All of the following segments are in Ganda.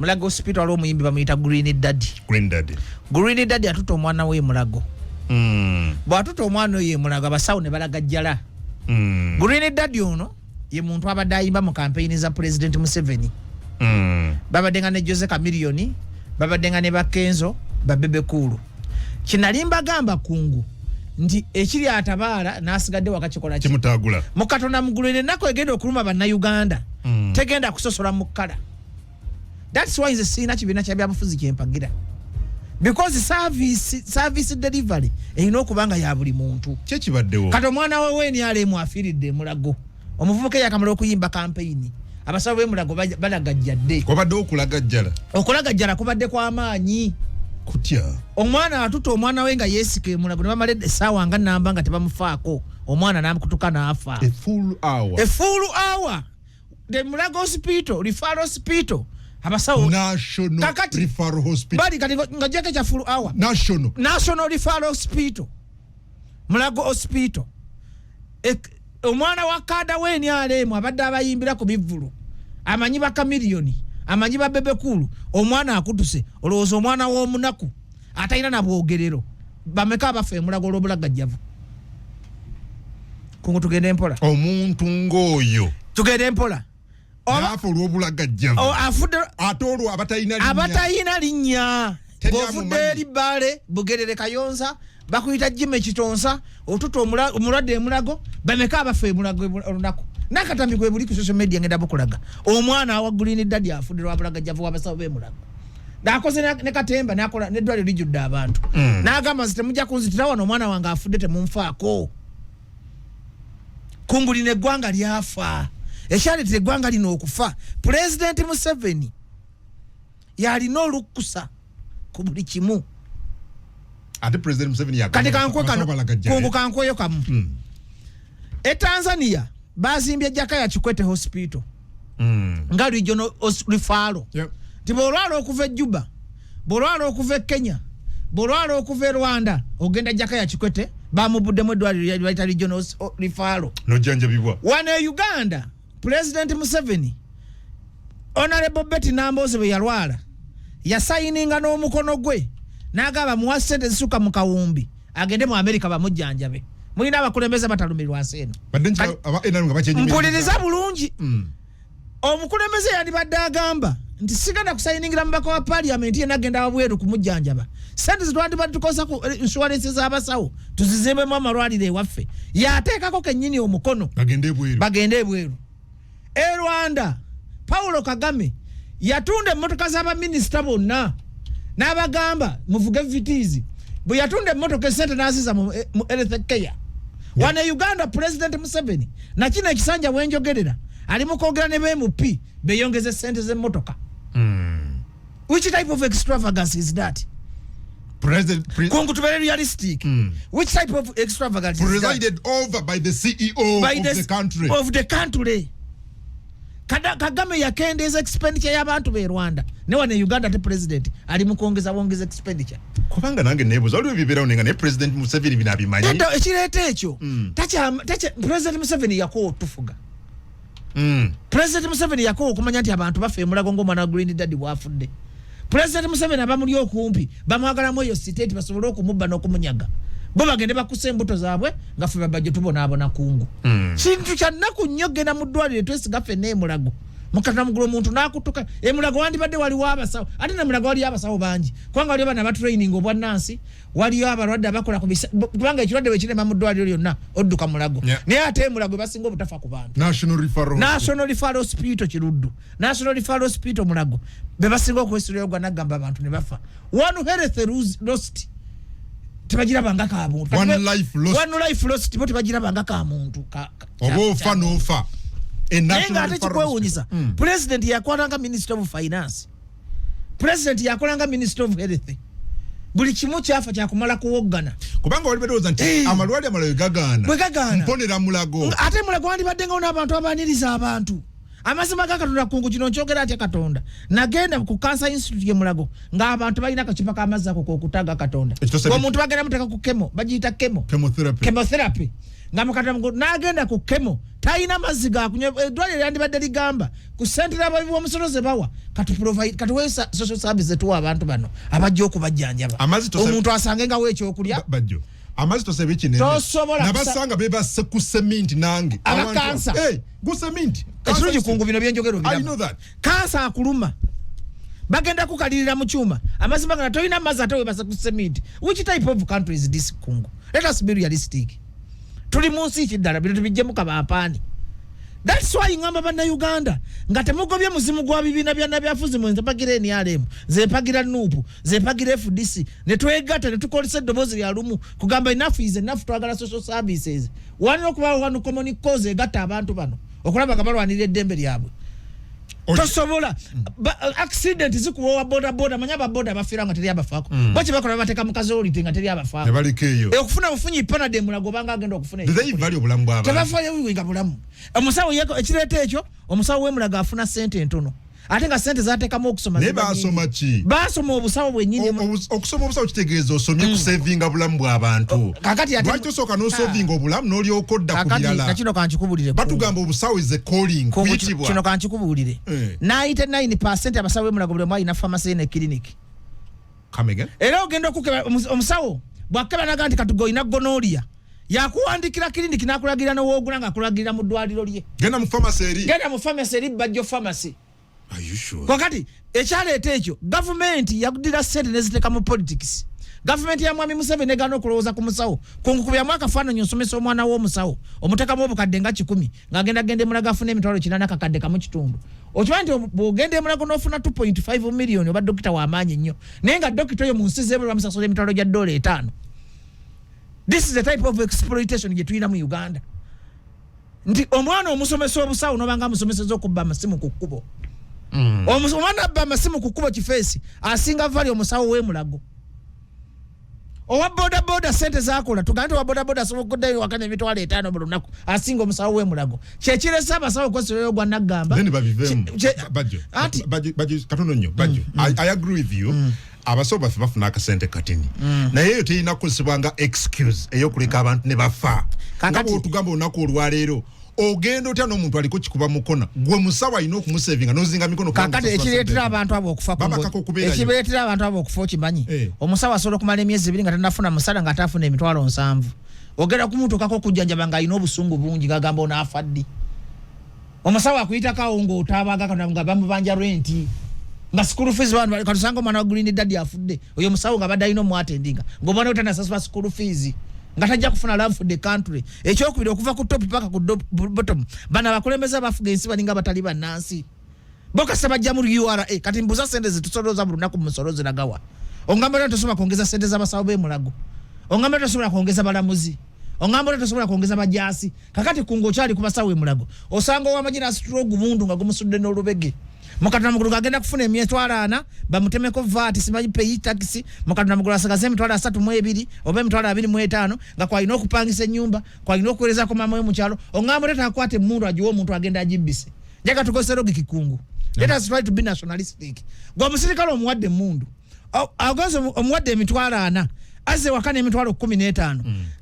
Mulago Hospital waliwo omuyimbi bamuyita Green Daddy. Green Daddy. Green Daddy atuta omwana we Mulago. Bw'atuta omwana oyo Mulago, abasawo ne balagajjala. Green Daddy ono ye muntu abadde ayimba mu kampeyini za President Museveni. Babadde nga ne Jose Chameleone, babadde nga ne Bakenzo, ba Bebe Cool. Kinali mbagamba kungu nti ekiri atabaala n'asigadde wakakikola ki? Kimutagula. Mu Katonda mugulire ennaku egenda okuluma Bannayuganda. Tegenda kusosola mu kkala. That's why nze sirina kibiina kya byabufuzi kyempagira, because service delivery erina okuba nga ya buli muntu. Kyekibaddewo. Kati omwana we w'NRM afiiridde Emulago, omuvubuka eyakamala okuyimba kampeyini. Abasawo b'Emulago balagajjadde. Wabaddewo okulagajjala. Okulagajjala kubadde kw'amaanyi. Kutya? Omwana atuta omwana we nga yeesika Emulago, ne bamala essaawa nga namba nga tebamufaako, omwana n'amukutuka n'afa. A full hour. A full hour. The Mulago Hospital, referral hospital, abasawo National Kakati- Referral Hospital. Bali kati nga jeke kya full hour. National. National Referral Hospital, Mulago Hospital. Omwana wa kada w'NRM abadde abayimbira ku bivvulu, amanyi ba Chameleone, amanyi ba Bebe Cool, omwana akutuse. Olowooza omwana w'omunaku atalina na bwogerero, bameka abafa Emulago olw'obulagajjavu? Kungu, tugende mpola. Omuntu ng'oyo Tugende mpola. Naafa olw'obulagajjavu. Afudde. Ate olwo abatalina linnya. Abatayina linnya. Teri Ng'ovudde amumanyi. eri Bbaale, Bugerere, Kayonza, bakuyita Jime Kitonsa, otuta omulwadde Emulago. Bameka abafa Emulago olunaku? Nakatambi gwe buli ku social media ngenda bukulaga. Omwana awa Green Daddy afudde lwa bulagajjavu w'abasawo b'Emulago. Nakoze ne katemba nakola neddwaliro lijjudde abantu. N'agamba nti temujja kunzitira wano, omwana wange afudde temunfaako. Kungulina eggwanga lyafa. Ekyaleetera eggwanga lino okufa, Pulezidenti Museveni yalina olukusa ku buli kimu. Ate President Museveni yagamba Kati kankwe kano. abasawo balagajjale. Kungu, kankweyo kamu. E Tanzania bazimbye Jakaya Kikwete Hospital nga regional referral. Nti bw'olwala okuva e Juba, bw'olwala okuva e Kenya, bw'olwala okuva e Rwanda, ogenda Jakaya Kikwete. Bamubuddemu eddwaliro bayita regional referral. Nojjanjabibwa. Wano e Uganda, President Museveni, Honorable Betty Nambooze bwe yalwala, yasayininga n'omukono gwe n'agamba muwa ssente zisukka mu kawumbi agende mu Amerika bamujjanjabe. Mulina abakulembeze batalumirwa nsi eno. Badde nti aba NRM nga bakyenyumiriza. Mpuliriza bulungi. Omukulembeze yandibadde agamba nti sigenda kusayiningira mubaka wa Parliament yenna agenda wabweru kumujjanjaba. Sente zetwandibadde tukozesa ku insurance z'abasawo tuzizimbemu amalwaliro ewaffe. Yateekako kennyini omukono. Bagende ebweru. Bagende ebweru. E Rwanda, Paulo Kagame yatunda emmotoka z'abaminisita bonna n'abagamba muvuge Vitz. Bwe yatunda emmotoka, esente n'aziza mu health care. Wano e Uganda, President Museveni nakino ekisanja wenjogerera ali mu kwogera ne ba MP beyongeza esente z'emmotoka. Which type of extravagance is that? Kungu, tubeere realistic. Which type of extravagance is that? Presided over by the CEO By of the country. Of the country. Kagame yakendeeza expenditure y'abantu be Rwanda, ne wano e Uganda te president ali mu kwongeza bwongeza expenditure. Kubanga nange nebuuza, waliwo ebibeerawo nenga naye President Museveni bino abimanyi? Nedda, ekireeta ekyo, President Museveni yakoowa otufuga. President Museveni yakoowa okumanya nti abantu bafa Emulago ng'omwana wa Green Daddy bwafudde. President Museveni abamuli okumpi bamwagalamu eyo state basobole okumubba n'okumunyaga, bo bagende bakusa embuto zaabwe nga ffe babajje tubonaabona. Kungu, kintu kya nnaku nnyo. Genda mu ddwaliro twesiga ffenna Emulago, mukatamugula omuntu n'akutuka Emulago. Wandibadde waliwo abasawo, ate nemulago waliyo abasawo bangi, kubanga waliyo bana abatraining obwannansi, waliyo abalwadde abakola ku kubanga ekirwadde bwekirema mu ddwaliro lyonna odduka Mulago. Naye ate Emulago basinga obutafa ku bantu. National Referral. National Referral Hospital Kiruddu, National Referral Hospital Mulago, be basinga okwesulayo gwa nagamba abantu ne bafa. One health lost tebagirabanga ka muntu. One life lost. One life lost bo tebagirabanga ka muntu Oba ofa n'ofa. Naye nga ate kikwewuunyisa, president yakolanga Minister of Finance, president yakolanga Minister of Health, buli kimu kyafa kyakumala kuwoggana. Kubanga wali badowooza nti amalwaliro amalala gagaana. Bwe gagaana. Mponera Mulago. Ate Mulago wandibadde ngawo n'abantu abaniriza abantu. Amazima ga Katonda, Kungu, kino nkyogera atya Katonda. Nagenda ku Cancer Institute ye Mulago ng'abantu balina akacupa k'amazzi ako kokutaga Katonda. Omuntu bagenda muteeka ku chemo, bagiyita chemo. Chemotherapy. Chemotherapy. Nga mukatonda n'agenda ku chemo, talina mazzi gakunywa. Eddwaliro lyandibadde ligamba ku sente ababi b'omusolo ze bawa, katuwe social service, tuwa abantu bano abajja okubajjanjaba, omuntu asange ngawo ekyokulya. Bajjo, amazzi tosebe kinene. Tosobola. Nabasanga bebase ku cement nange. Abakansa. Hey, ku cement. Ekirungi, Kungu, bino byenjogero. I know that. Kansa akuluma, bagenda kukalirira mu kyuma. Amazima gana tolina amazzi, ate webasa ku cement. Which type of country is this, Kungu? Let us be realistic. Tuli mu nsi kiddala? Bino tubijjemu kabampaani. That's why ngamba Bannayuganda nga temugobye muzimu gwa bibiina bya nabyafuzi. Mwe nze mpagira NRM, nze mpagira NUP, nze mpagira FDC, ne twegatta ne tukolesa eddoboozi lya lumu kugamba enough is enough, twagala social services. Walina okubaawo wano common cause egatta abantu bano okulaba nga balwanirira eddembe lyabwe. Tosobola accident zikuba owa boda boda, manya ababoda bafiira nga teri abafaako. Bo kyebakola, babateeka mu kazoolite nga teri abafaako. Tebaliko eyo. Okufuna bufunyi Panadol Mulago, obanga agenda okufuna. Do they value obulamu bw'abantu? Tebafayo nga bulamu. Omusawo ekireeta ekyo, omusawo w'emulago afuna sente entono, ate nga sente zateekamu okusoma Naye ziba baasoma nnyingi. ki? Baasoma obusawo bwennyini. Okusoma obusawo kitegeeza osomye kusevinga bulamu bw'abantu. Kakati Lwaki tosooka n'osevinga obulamu n'olyoka odda ku Kakati birala? nakino kankikubulire. Batugamba obusawo is a calling, Kungu, kuyitibwa. Kino kankikubuulire. 99% abasawo b'emulago buli omu alina pharmacy ne clinic. Come again? Era ogenda okukeba omusawo bwakeba naga nti katugo olina gonorrhea, yakuwandikira clinic n'akulagirira nowoogula ng'akulagirira mu ddwaliro lye. Genda mu pharmacy eri. Genda mu pharmacy eri, Bajjo Pharmacy. Are you sure? Kakati ekyaleeta ekyo, gavumenti yagudira sente neziteeka mu politics. Gavumenti ya Mwami Museveni negaana okulowooza ku musawo. Kungukubyamu akafaananyi, osomesa omwana w'omusawo, omuteekamu obukadde nga 100, ng'agenda genda Emulago afuna 800,000 1.5. Okimanyi nti bw'ogenda Emulago n'ofuna 2.5 miliyoni, oba dokita w'amaanyi nnyo, naye nga dokita oyo mu nsi z'ebweru bamusasula emitwalo gya dola 5. This is the type of exploitation gye tulina mu Uganda, nti omwana omusomesa obusawo nobanga amusomeseza okubba amasimu ku kkubo. Omwana abba amasimu ku kkubo kifeesi asinga vali omusawo w'emulago. Owa boda boda sente zakola, tugambe nti owa boda boda asobola okuddayo waka n'50,000 buli lunaku, asinga omusawo w'emulago. Kyekiresa abasawo okweserayo gwa naggamba. Then babivemu. Bajjo. Anti Bajjo, katono nnyo, Bajjo. I agree with you. Abasawo baffe bafuna akasente katini, naye eyo terina kukozesebwa nga excuse ey'okuleka abantu ne bafa. Nga bw'otugamba olunaku olwaleero, ogenda otya n'omuntu aliko kikuba mukona, gwe musawo alina okumusevinga, n'ozinga mikono kubanga Kakati osasula ekireetera sente? abantu abo okufa Babakaka okubeerayo. Ekireetera abantu abo okufa okimanyi? Eh. Omusawo asobola okumala emyezi 2 nga tanafuna musala, nga atafuna 70,000. Ogenda kumutuukako okujjanjaba ng'alina obusungu bungi, ng'agamba onaafa ddi. Omusawo akuyitako awo ng'otaabaga nga bamubanja renti, nga school fees bantu. Katusanga omwana wa Green Daddy afudde, oyo omusawo nga badde alina omwatendinga, ng'omwana we tanasasula school fees, nga tajja kufuna love for the country. Ekyokubiri, okuva ku top paka ku bottom, bano abakulembeze abafuga ensi balinga batali bannansi bokasa bajja mu URA. Kati mbuza, sente zetusolooza buli lunaku mu musolo ziragawa? Ongamba otya tosobola kwongeza sente z'abasawo b'emulago? Ongamba otya tosobola kwongeza balamuzi? Ongamba otya tosobola kwongeza bajaasi? Kakati Kungu, okyali ku basawo emulago, osanga owamagye n'asitula ogubundu nga gumusudde n'olubege. Mukatuna mugulu agenda kufuna 40,000, bamutemeko VAT, simanyi PAYE tax. Mukatuna mugulu asagaze 32,000 oba 25,000, nga kwalina okupangisa ennyumba, kwalina okuweerezako maama we mu kyalo. Ongamba otya takwata emmundu agiwe omuntu agenda agibbise? Njaga tukozese logic, Kungu. Let us try to be nationalistic. Gwe omusirikale omuwadde emmundu, agenze omuwadde 40,000, azze waka n'15,000.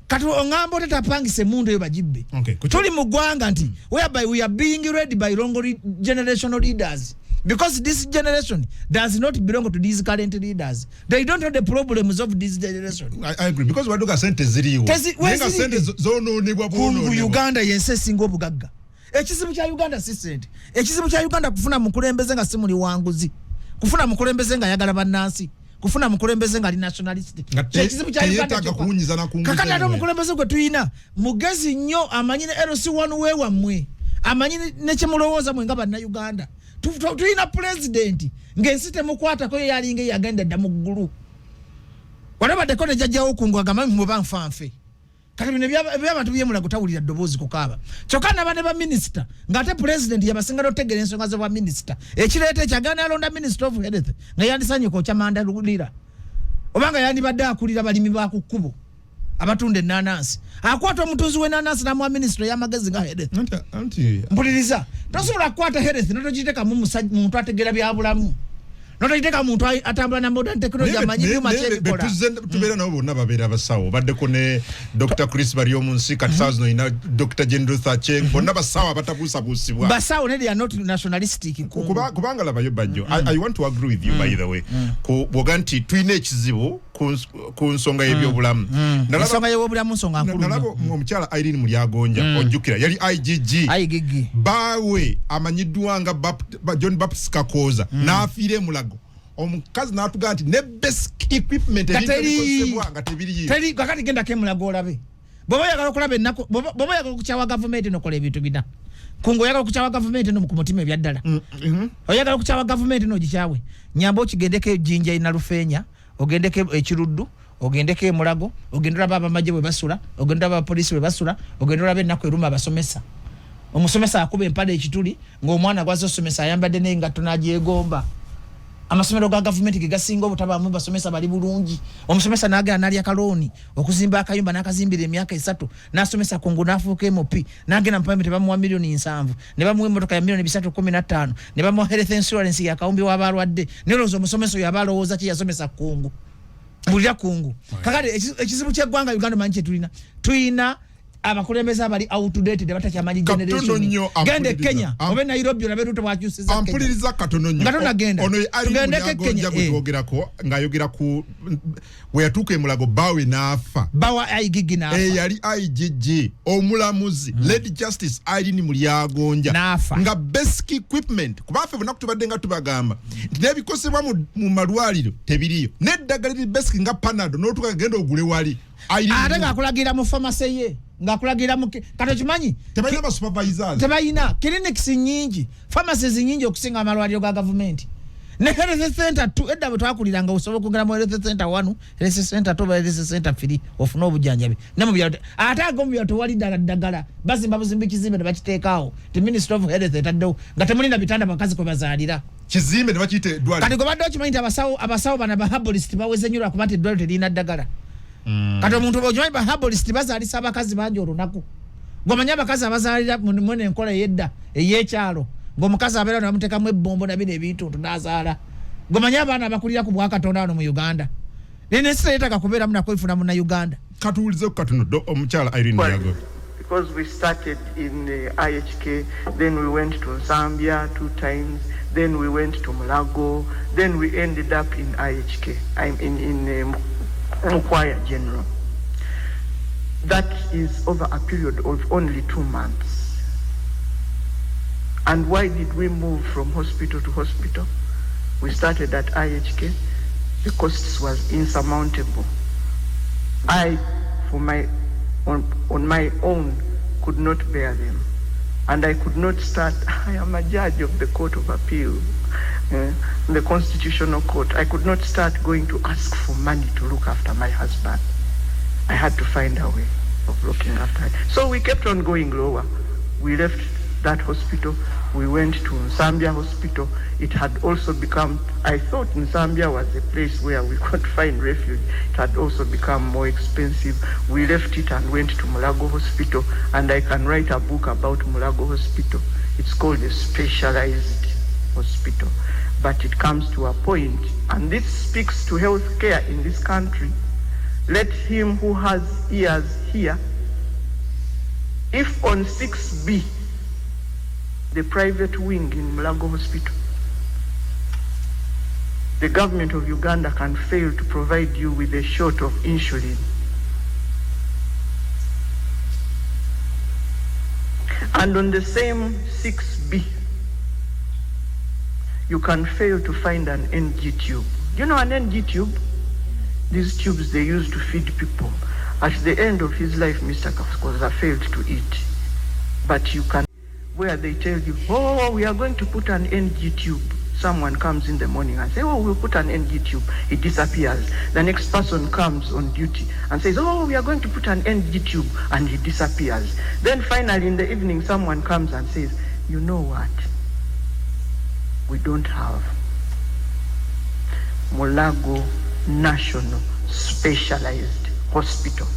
Kati oŋŋamba otya tapangisa emmundu eyo bagibbe? Okay, Tuli mu ggwanga nti whereby we are being led by wrong generational leaders, because this generation does not belong to these current leaders. They don't know the problems of this generation. I agree, because waduka sente ziriwo, naye nga Weziri- sente zonoonebwa Kungu, bwonoonebwa. Uganda yensi esinga obugagga. Ekizibu kya Uganda si sente. Ekizibu kya Uganda kufuna mukulembeze nga si muli wanguzi, kufuna mukulembeze nga ayagala bannansi, kufuna mukulembeze nga ali nationalist. Nga Ekizibu kya Uganda teyeetaaga kyokka. kuwunyiza na kunguza Kakati ate ewe. omukulembeze gwe tulina mugezi nnyo, amanyi ne LC1 wewammwe, amanyi nekyemulowooza mwe nga Bannayuganda. Tulina pulezidenti ng'ensi temukwatako, ye yalinga eyagenda dda mu ggulu. Walabaddeko ne jjajjawo Kungu agamba mwe banfanfe. Kati bino ebyabantu byemulago tawulira ddoboozi kukaaba, kyokka naba ne baminisita, ng'ate pulezidenti yabasinga n'okutegeera ensonga z'obwa minisita. Ekireeta ekyo, agenda alonda minister of health nga yandisanyuka okyamanda lulira, obanga yandibadde akulira balimi ba ku kkubo. Abatunda enanansi, akwata omutunzi w'enanansi n'amuwa minisitule y'amagezi nga health. Mpuliriza, tosobola kukwata health notogiteekamu muntu ategeera byabulamu, notogiteeka muntu atambula na modern technology, amanyi byuma kyebikola. Tubeera nabo bonna babeera basawo. Baddeko ne Dr Chris Baryomunsi, kati saawa zino olina Dr Jane Ruth Aceng, bonna basawo abatabuusabuusibwa. Basawo ne they are not nationalistic. Kubanga labayo Bajjo, I want to agree with you, by the way, bwoga nti tulina ekizibu ku nsonga y'ebyobulamu. Ensonga y'ebyobulamu nsonga nkulu. Nalaba omukyala Irene Mulyagonja, ojjukira yali IGG. IGG. Baawe amanyiddwa nga John Baptist Kakooza n'afiira emulago, omukazi n'atugamba nti ne basic equipment ebikozesebwa nga tebiriyo. Teri. Kakati gendako emulago olabe. Bw'oba oyagala okulaba ennaku, bw'oba oyagala okukyawa gavumenti, nokola ebintu bina. Kungu, oyagala okukyawa gavumenti no ku mutima ebyaddala, oyagala okukyawa gavumenti n'ogikyawe, nyamba okigendeko ejjinja inalufeenya, ogendeko ekiruddu, ogendeko emulago, ogende olaba abamagye bwe basula, ogende olaba abapoliisi bwe basula, ogende olaba ennaku eruma abasomesa. Omusomesa akuba empale ekituli ng'omwana gwaze osomesa ayambadde n'engatto n'agyegomba. Amasomero ga gavumenti ge gasinga obutabaamu basomesa bali bulungi. Omusomesa n'agenda n'alya kalooni okuzimba akayumba, n'akazimbira emyaka 3, n'asomesa kungu, n'afuuka MP, n'agenda mu pamenti, bamuwa miliyoni 70, ne bamuwa emmotoka ya miliyoni 315, ne bamuwa health insurance yakawumbi w'abalwadde. Naye olowooza omusomesa oyo aba alowooza ki? Yasomesa kungu, bulira kungu. Kakati ekizibu ky'eggwanga Uganda, manyi kyetulina? Tuyina abakulembeze abali outdated, abatakyamanyi generation. Genda e Kenya oba Nairobi olabe Ruto bwakyusiza. Ampuliriza katono nnyo. Nga tonagenda. Ono tugendeko e Kenya. Gwe twogerako ng'ayogera ku bwe yatuuka emulago bawe n'afa. Bawa IGG n'afa. Yali IGG omulamuzi Lady Justice Irene Mulyagonja. N'afa. Nga basic equipment, kuba ffe bonna tubadde nga tubagamba nti n'ebikozesebwa mu malwaliro tebiriyo, n'eddagala liri basic nga Panado n'otuuka genda ogule wali. Ate ng'akulagira mu pharmacy ye, ng'akulagira mu kati okimanyi. Tebalina ba supervisors. Tebalina. Clinics nyingi, pharmacies nyingi okusinga amalwaliro ga gavumenti ne health center 2. Edda bwe twakuliranga, osobola okugenda mu health center 1, health center 2 oba health center 3 ofune obujjanjabi. Ne mu byalo, ate ago mu byalo tewali ddala ddagala. Bazimba buzimbi kizimbe ne bakiteekaawo ti Ministry of Health etaddewo, nga temulina bitanda bakazi kwe bazaalira. Kizimbe ne bakiyita eddwaliro. Kati gwe badde okimanyi nti abasawo bano ba herbalist baweze nnyo lwakuba nti eddwaliro terina ddagala? Kati omuntu okimanyi ba herbalist bazaalisa abakazi bangi olunaku? Gweomanyi abakazi abazaalira mwene enkola ey'edda ey'ekyalo, ng'omukazi abeera nebamuteekamu ebbombo nabino ebintuntu n'azaala? Gweomanyi abaana abakulira ku bwakatonda wano mu Uganda? Nene ensi teyetaaga kubeeramu nakwefuna munnauganda. Katuwulize ku katono omukyala Irene Mulyagonja. Because we started in IHK, then we went to Zambia two times, then we went to Mulago, then we ended up in IHK, I'm in Mukwaya General. That is over a period of only 2 months. And why did we move from hospital to hospital? We started at IHK. The costs was insurmountable. I, on my own, could not bear them. And I could not start. I am a judge of the Court of Appeal, the Constitutional Court. I could not start going to ask for money to look after my husband. I had to find a way of looking after it. So we kept on going lower. We left that hospital. We went to Nsambya Hospital. It had also become, I thought Nsambya was a place where we could find refuge. It had also become more expensive. We left it and went to Mulago Hospital, and I can write a book about Mulago Hospital. It's called a specialized hospital. But it comes to a point, and this speaks to healthcare in this country. Let him who has ears hear. If on 6B, the private wing in Mulago Hospital, the government of Uganda can fail to provide you with a shot of insulin, and on the same 6B, you can fail to find an NG tube. Do you know an NG tube? These tubes they use to feed people. At the end of his life, Mr. Kakooza failed to eat. But you can, where they tell you, "Oh, we are going to put an NG tube." Someone comes in the morning and say, "Oh, we'll put an NG tube." It disappears. The next person comes on duty and says, "Oh, we are going to put an NG tube," and he disappears. Then finally in the evening, someone comes and says, "You know what? We don't have." Mulago National Specialized Hospital.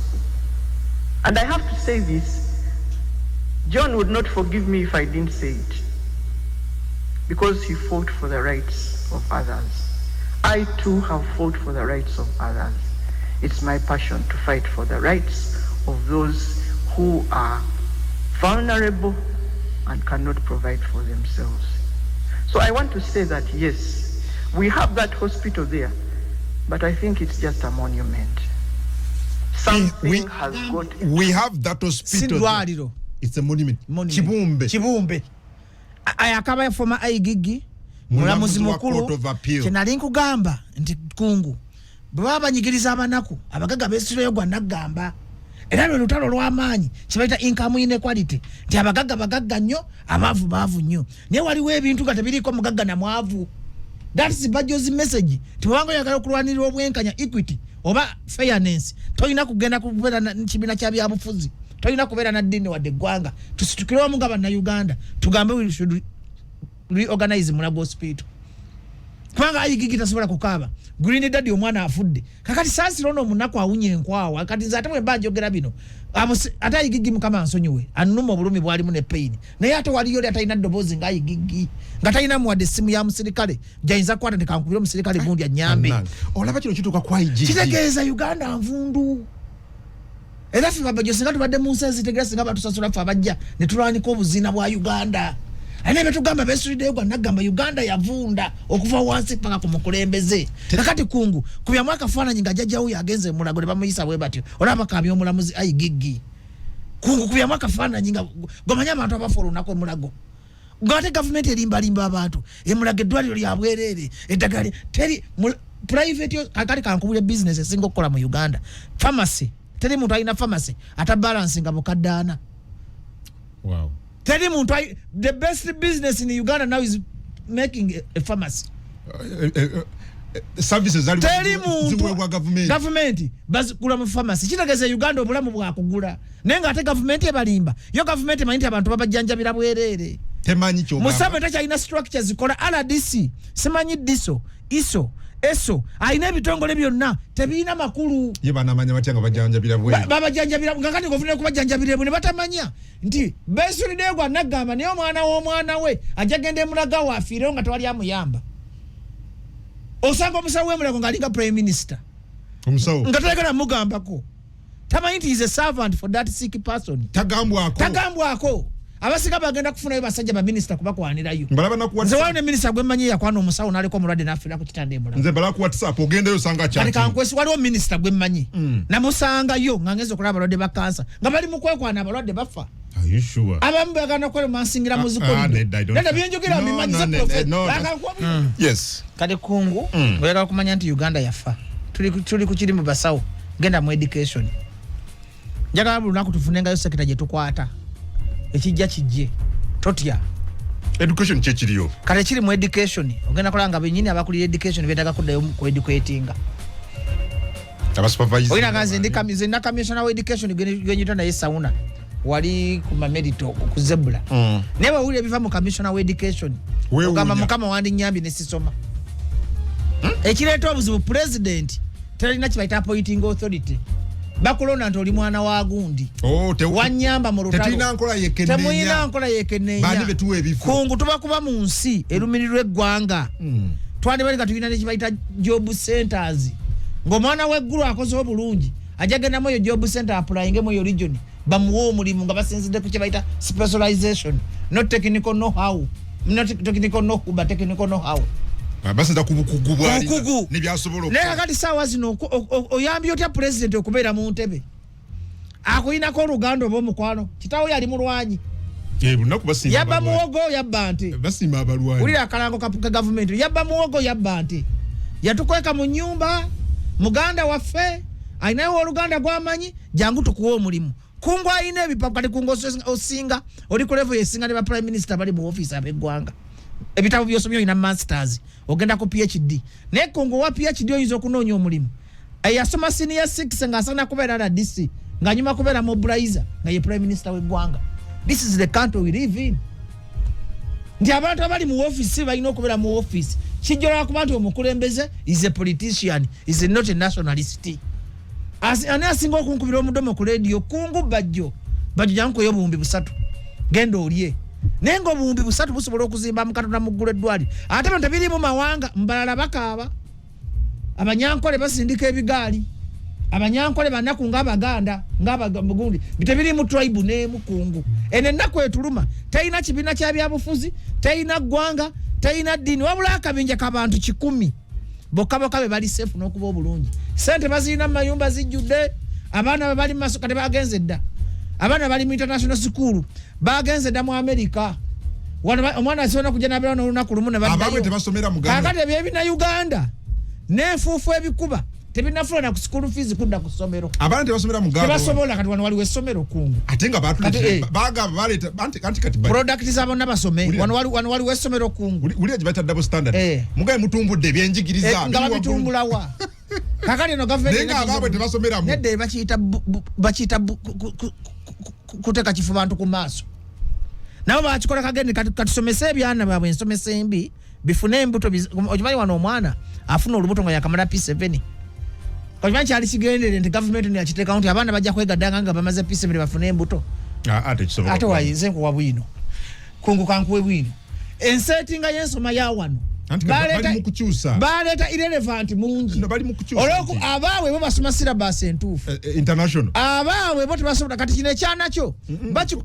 And I have to say this, John would not forgive me if I didn't say it, because he fought for the rights of others. I too have fought for the rights of others. It's my passion to fight for the rights of those who are vulnerable and cannot provide for themselves. So I want to say that yes, we have that hospital there, but I think it's just a monument. Something has got We have that hospital. Si It's a monument. Monument. Kibumbe. Kibumbe. Akaba former IGG, mulamuzi Mulamuzi wa mukulu. Court of Appeal. Kyenali nkugamba nti kungu bwe baba banyigiriza abanaku, abagagga beesitulayo gwa naggamba, era lwe lutalo lw'amaanyi kyebayita income inequality, nti abagagga bagagga nnyo, abaavu baavu nnyo, naye waliwo ebintu nga tebiriiko mugagga na mwavu. That's Bajjo's message, nti bwebanga oyagala okulwanirira obwenkanya, equity oba fairness, tolina kugenda kubeera na kibiina kya byabufuzi, tolina kubeera na ddiini wadde eggwanga. Tusitukire wamu nga Bannayuganda, tugambe we should reorganize Mulago Hospital, kubanga IGG tasobola kukaaba Green Daddy omwana afudde. Kakati saasira ono omunaku awunya enkwawa. Kati nze ate bwe mba njogera bino, ate IGG, Mukama nsonyiwe, annuma obulumi bwalimu ne pain, naye ate waliyo oli atalina ddoboozi nga IGG, nga talina muwadde essimu ya musirikale gyayinza kukwata nekankubira omusirikale gundi anyambe. Bannange, olaba kino kituuka ku IGG. Kitegeeza Uganda nvundu, era ffe Babajjo singa tubadde mu nsi ezitegera, singa batusasula ffe abajja ne tulwanika obuziina bwa Uganda. Alina betugamba besuliddeyo gwa naggamba Uganda yavunda okuva wansi paka ku mukulembeze. Kakati kungu kubyamu akafaananyi nga jjajjawo yagenze Emulago ne bamuyisa bwe batyo, olaba bakabya omulamuzi IGG. Kungu kubyamu akafaananyi nga gomanyi abantu abafa olunaku Emulago, ngate gavumenti erimbalimba abantu Emulago eddwaliro lya bwereere, eddagala teri private. Kakati kankubulya, business esinga okukola mu Uganda pharmacy. Teri muntu alina pharmacy atabalansinga bukadde 40. Teri muntu the best business in Uganda now is making a pharmacy. Services zali Teri muntu ziweebwa gavumenti. Gavumenti bazigula mu pharmacy. Kitegeeza Uganda obulamu bwakugula, naye ngaate gavumenti ebalimba. Yo gavumenti emanyi nti abantu babajjanjabira bwereere. Temanyi kyogamba. Museveni takyalina structure zikola RDC, simanyi DISO, ISO, ESO, alina ebitongole byonna tebirina makulu. Ye banamanya batya nga bajjanjabira bweru? Babajjanjabira nga kati govumenti kubajjanjabira ebwe ne batamanya nti besuliddeyo gwa naggamba, naye omwana w'omwana we ajja genda Emulagawo afiirewo nga tewali amuyamba. Osanga omusawo w'Emulago ng'alinga prime minister. Omusawo. Nga tayagala mugambako, tamanyi nti is a servant for that sick person. Tagambwako. Tagambwako. Abasinga bagenda kufunayo basajja baminisita kubakwanirayo. Mbalaba na ku Nze WhatsApp. waliwo ne minisita gwe mmanyi yakwana omusawo n'aleka omulwadde n'afiira ku kitanda Emulago. Nze mbala ku WhatsApp, ogendayo osanga Kati chatting. kankwesi, waliwo minisita gwe mmanyi, namusangayo nga ngenza okulaba abalwadde ba kansa nga bali mu kwekwana, abalwadde bafa. Are you sure? Abamu bagana kwemasingira mu Ah, zikolido. nedda, I don't Nedda, byenjogera No, mbimanyi. no, Ze ne- prophet. no, no. Yes. Kati kungu, oyagala kumanya nti Uganda yafa, tuli ku kiri mu basawo, genda mu education. Njagala buli lunaku tufunengayo sector gye tukwata, ekijja kijje, totya. Education kyekiriyo. Kati ekiri mu education, ogenda kulaba nga benyini abakulira education beetaga kuddayo ku educatinga. Abasupervisor. Oyina nze ndi nze nina commissioner wa education gwenyita naye sauna wali ku Mamerito ku Zebula, naye bwewulira ebiva mu commissioner wa education, Weewuunya. ogamba Mukama wandinyambye nesisoma. Ekireeta obuzibu, president talina kibaita appointing authority. Bakulonda nti oli mwana wa gundi, Oh, wanyamba mu lutalo. Tetulina nkola yekenneenya. Temuyina nkola yekenneenya. Baani betuwa ebifo? Kungu tubakuba mu nsi erumirirwa eggwanga. Twandibali nga tulina nekibayita job centers, ng'omwana w'eggulu akoze obulungi ajja gendamu eyo job center, applyingemu eyo region, bamuwe omulimu nga basinzidde ku kyebayita specialization, not technical know how, not technical know but technical know how. Ah, basinza ku bukugu bw'alina Bukugu. n'ebyasobola Naye okukola. kakati saawa zino oyambye otya pulezidenti okubeera mu ntebe? Akuyinako oluganda oba omukwano? Kitaawo yali mulwanyi. Eh, buli lunaku basiima Yabba abalwanyi. muwogo, yabba nte. Basiima abalwanyi. Wulira akalango ka gavumenti: yabba muwogo, yabba nte, yatukweka mu nyumba, muganda waffe alinayo oluganda gwamanyi, jangu tukuwa omulimu. Kungu alina ebipapu. Kati kungu osinga oli ku level yesinga ne ba prime minister bali mu office ab'eggwanga. Ebitabo byosomye, olina masters, ogenda ku PhD, naye kungu wa PhD oyinza okunoonya omulimu? Eyasoma senior 6 ng'asaana kubeera RDC, ng'anyuma kubeera mobilizer, nga ye prime minister w'eggwanga. This is the country we live in, nti abantu abali mu office balina okubeera mu office kijja lwakuba nti omukulembeze is a politician, is not a nationalist. Ani asinga okunkubira omudomo ku lediyo? Kungu Bajjo. Bajjo, jankuyo 3000, genda olye. Naye nga 3000 busobola okuzimba Mukatonda mu ggulu eddwaliro. Ate bino tebiri mu mawanga mbalala. Bakaaba, Abanyankole basindika ebigaali. Abanyankole banaku ng'Abaganda, ng'abagundi. Tebiri mu tribe n'emu. Kungu, eno ennaku etuluma terina kibiina kya byabufuzi, terina ggwanga, terina ddiini, wabula akabinja k'abantu 100 bokka bokka be bali safe n'okuba obulungi. Sente bazirina mu mayumba zijjudde, abaana be bali mu maso. Kati bagenze dda, abaana bali mu international school, bagenze dda mu America. Wano omwana asobola kujja nabeera n'olunaku lumu ne Abaabwe baddayo. tebasomera mu Uganda. Kakati ebyebina Uganda n'enfuufu ebikuba tebinafula na ku school fees kudda ku ssomero. Abaana tebasomera mu Uganda. Tebasobola. Kati wano waliwo essomero, Kungu? Ate nga Kati, batuleetera bagamba baleeta anti kati product za bonna basome. Wulira. Wano waliwo essomero, Kungu? Wulira gye bayita double standard. Mugabe mutumbudde ebyenjigiriza Eh, nga biri waggulu. babitumbulawa? Kakati eno gavumenti Naye nga abaabwe tebasomeramu. Nedda, bakiyita bakiyita kuteeka kifo bantu ku maaso. Nabo bakikola kagende katusomese ebyana byabwe ensomesa embi, bifune embuto. Okimanyi wano omwana afuna olubuto nga yakamala P7? Okimanyi kyali kigendere nti gavumenti yakiteekawo nti abaana bajja kwegaddanga nga bamaze P7 bafune embuto? Ah, ah, tekisoboka. Ate wayinze nkuwa bwino, Kungu, kankuwe bwino ensetinga y'ensoma ya wano. Anti kati bali mu kukyusa. Baleeta irrelevant mungi. No, bali mu kukyusa Olwoku nti- abaabwe bo basoma syllabus entuufu. International. Abaabwe bo tebasobola. Kati kino ekyana kyo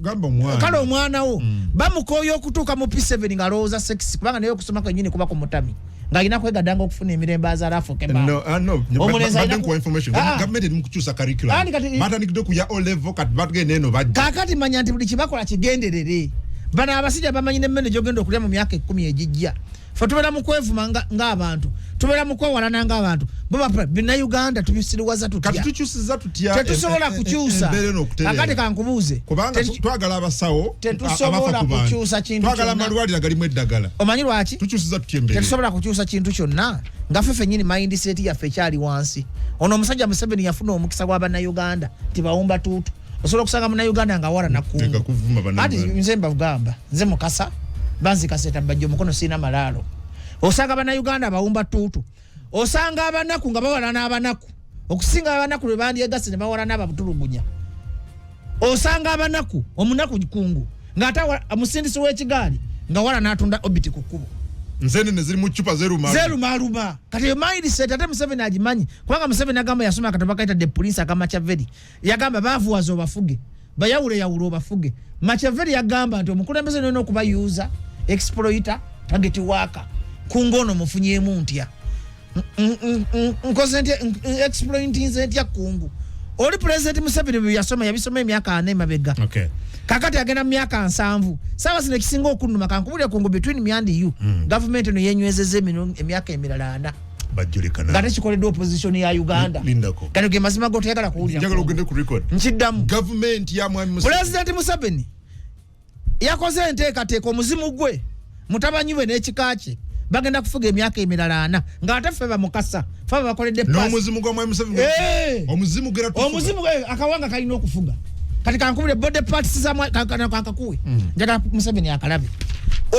Gamba omwana. Kale omwana wo bamukooya okutuuka mu P7 ng'alowooza sex, kubanga naye okusoma kwennyini kuba ku mutami, ng'alina kwegaddanga okufuna emirembe azaala afuuke maama. No, ah, no. Omulenzi Badde nkuwa information. Ah. Gavumenti eri mu kukyusa curriculum. Anti kati- Batandikidde ku ya O level, kati batugenda eno bajja. Kaakati manya nti buli kibakola kigenderere. Bano abasajja bamanyi nemmere gyogenda okulya mu myaka 10 egijja. Fe tubeera mu kwevuma ng'abantu, tubeera mu kwewalana ng'abantu. Bo Bannayuganda tubisiriwaza Kati tutya? tukyusiza tutya Tetusobola kukyusa. embeera eno okutereera? Kakati kankubuuze. Kubanga twagala abasawo Tetusobola abafa ku bantu. kukyusa kintu Twagala kyonna. amalwaliro agalimu eddagala. Omanyi lwaki? Tukyusiza tutya embeera? Tetusobola kukyusa kintu kyonna nga ffe ffennyini mindset yaffe ekyali wansi. Ono omusajja Museveni yafuna omukisa gwa Bannayuganda tibawumba tuutu. Osobola okusanga Munnayuganda nga awala Leka nakungu. kuvuma Ati Bannayuganda. nze mbagamba, nze Mukasa banzikaseta Bajja omukono, siina malaalo. Osanga Bannayuganda abawumba tuutu, osanga abanaku nga bawalana abanaku okusinga abanaku lwe bandyegasse ne bawalana ababutulugunya. Osanga abanaku, omunaku Kungu, ng'ate omusindisi w'ekigaali nga wala n'atunda obiti ku kkubo. Nsenene ziri mu ccupa zeruma. Zerumaluma. Kati eyo mindset ate Museveni agimanyi, kubanga Museveni agamba yasoma akatabo kayita The Prince aka Machiavelli. Yagamba baavuwaza obafuge, bayawule yawule obafuge. Machiavelli yagamba nti omukulembeze nolina okuba user, exploiter, target worker. Kungu, ono mufunyemu ntya? Nkoze ntya? Exploitinze ntya Kungu? Oli President Museveni bye yasoma yabisoma emyaka 40 emabega. Kakati agenda mu myaka 70 saawa zino. Ekisinga okunnuma, kankubulire Kungu, between me and you, gavumenti eno yenywezeza emyaka emirala 40 Bajjulikana. nga tekikoleddwa opposition ya Uganda. Lindako. Gano ge mazima gotayagala kuwulira. Njagala ogende ku record. Nkiddamu. Gavumenti ya mwami Museveni. Pulezidenti Museveni yakoze enteekateeka. Omuzimu gwe, mutabanyi bwe n'ekika kye bagenda kufuga emyaka emirala 40, ng'ate ffe bamukasa fe babakoledde pass. N'omuzimu gwa mwami Museveni. Omuzimu gera tufuga. Omuzimu akawanga kalina okufuga. Kati kankubule body parts za kankakuwe. Njagala Museveni akalabe.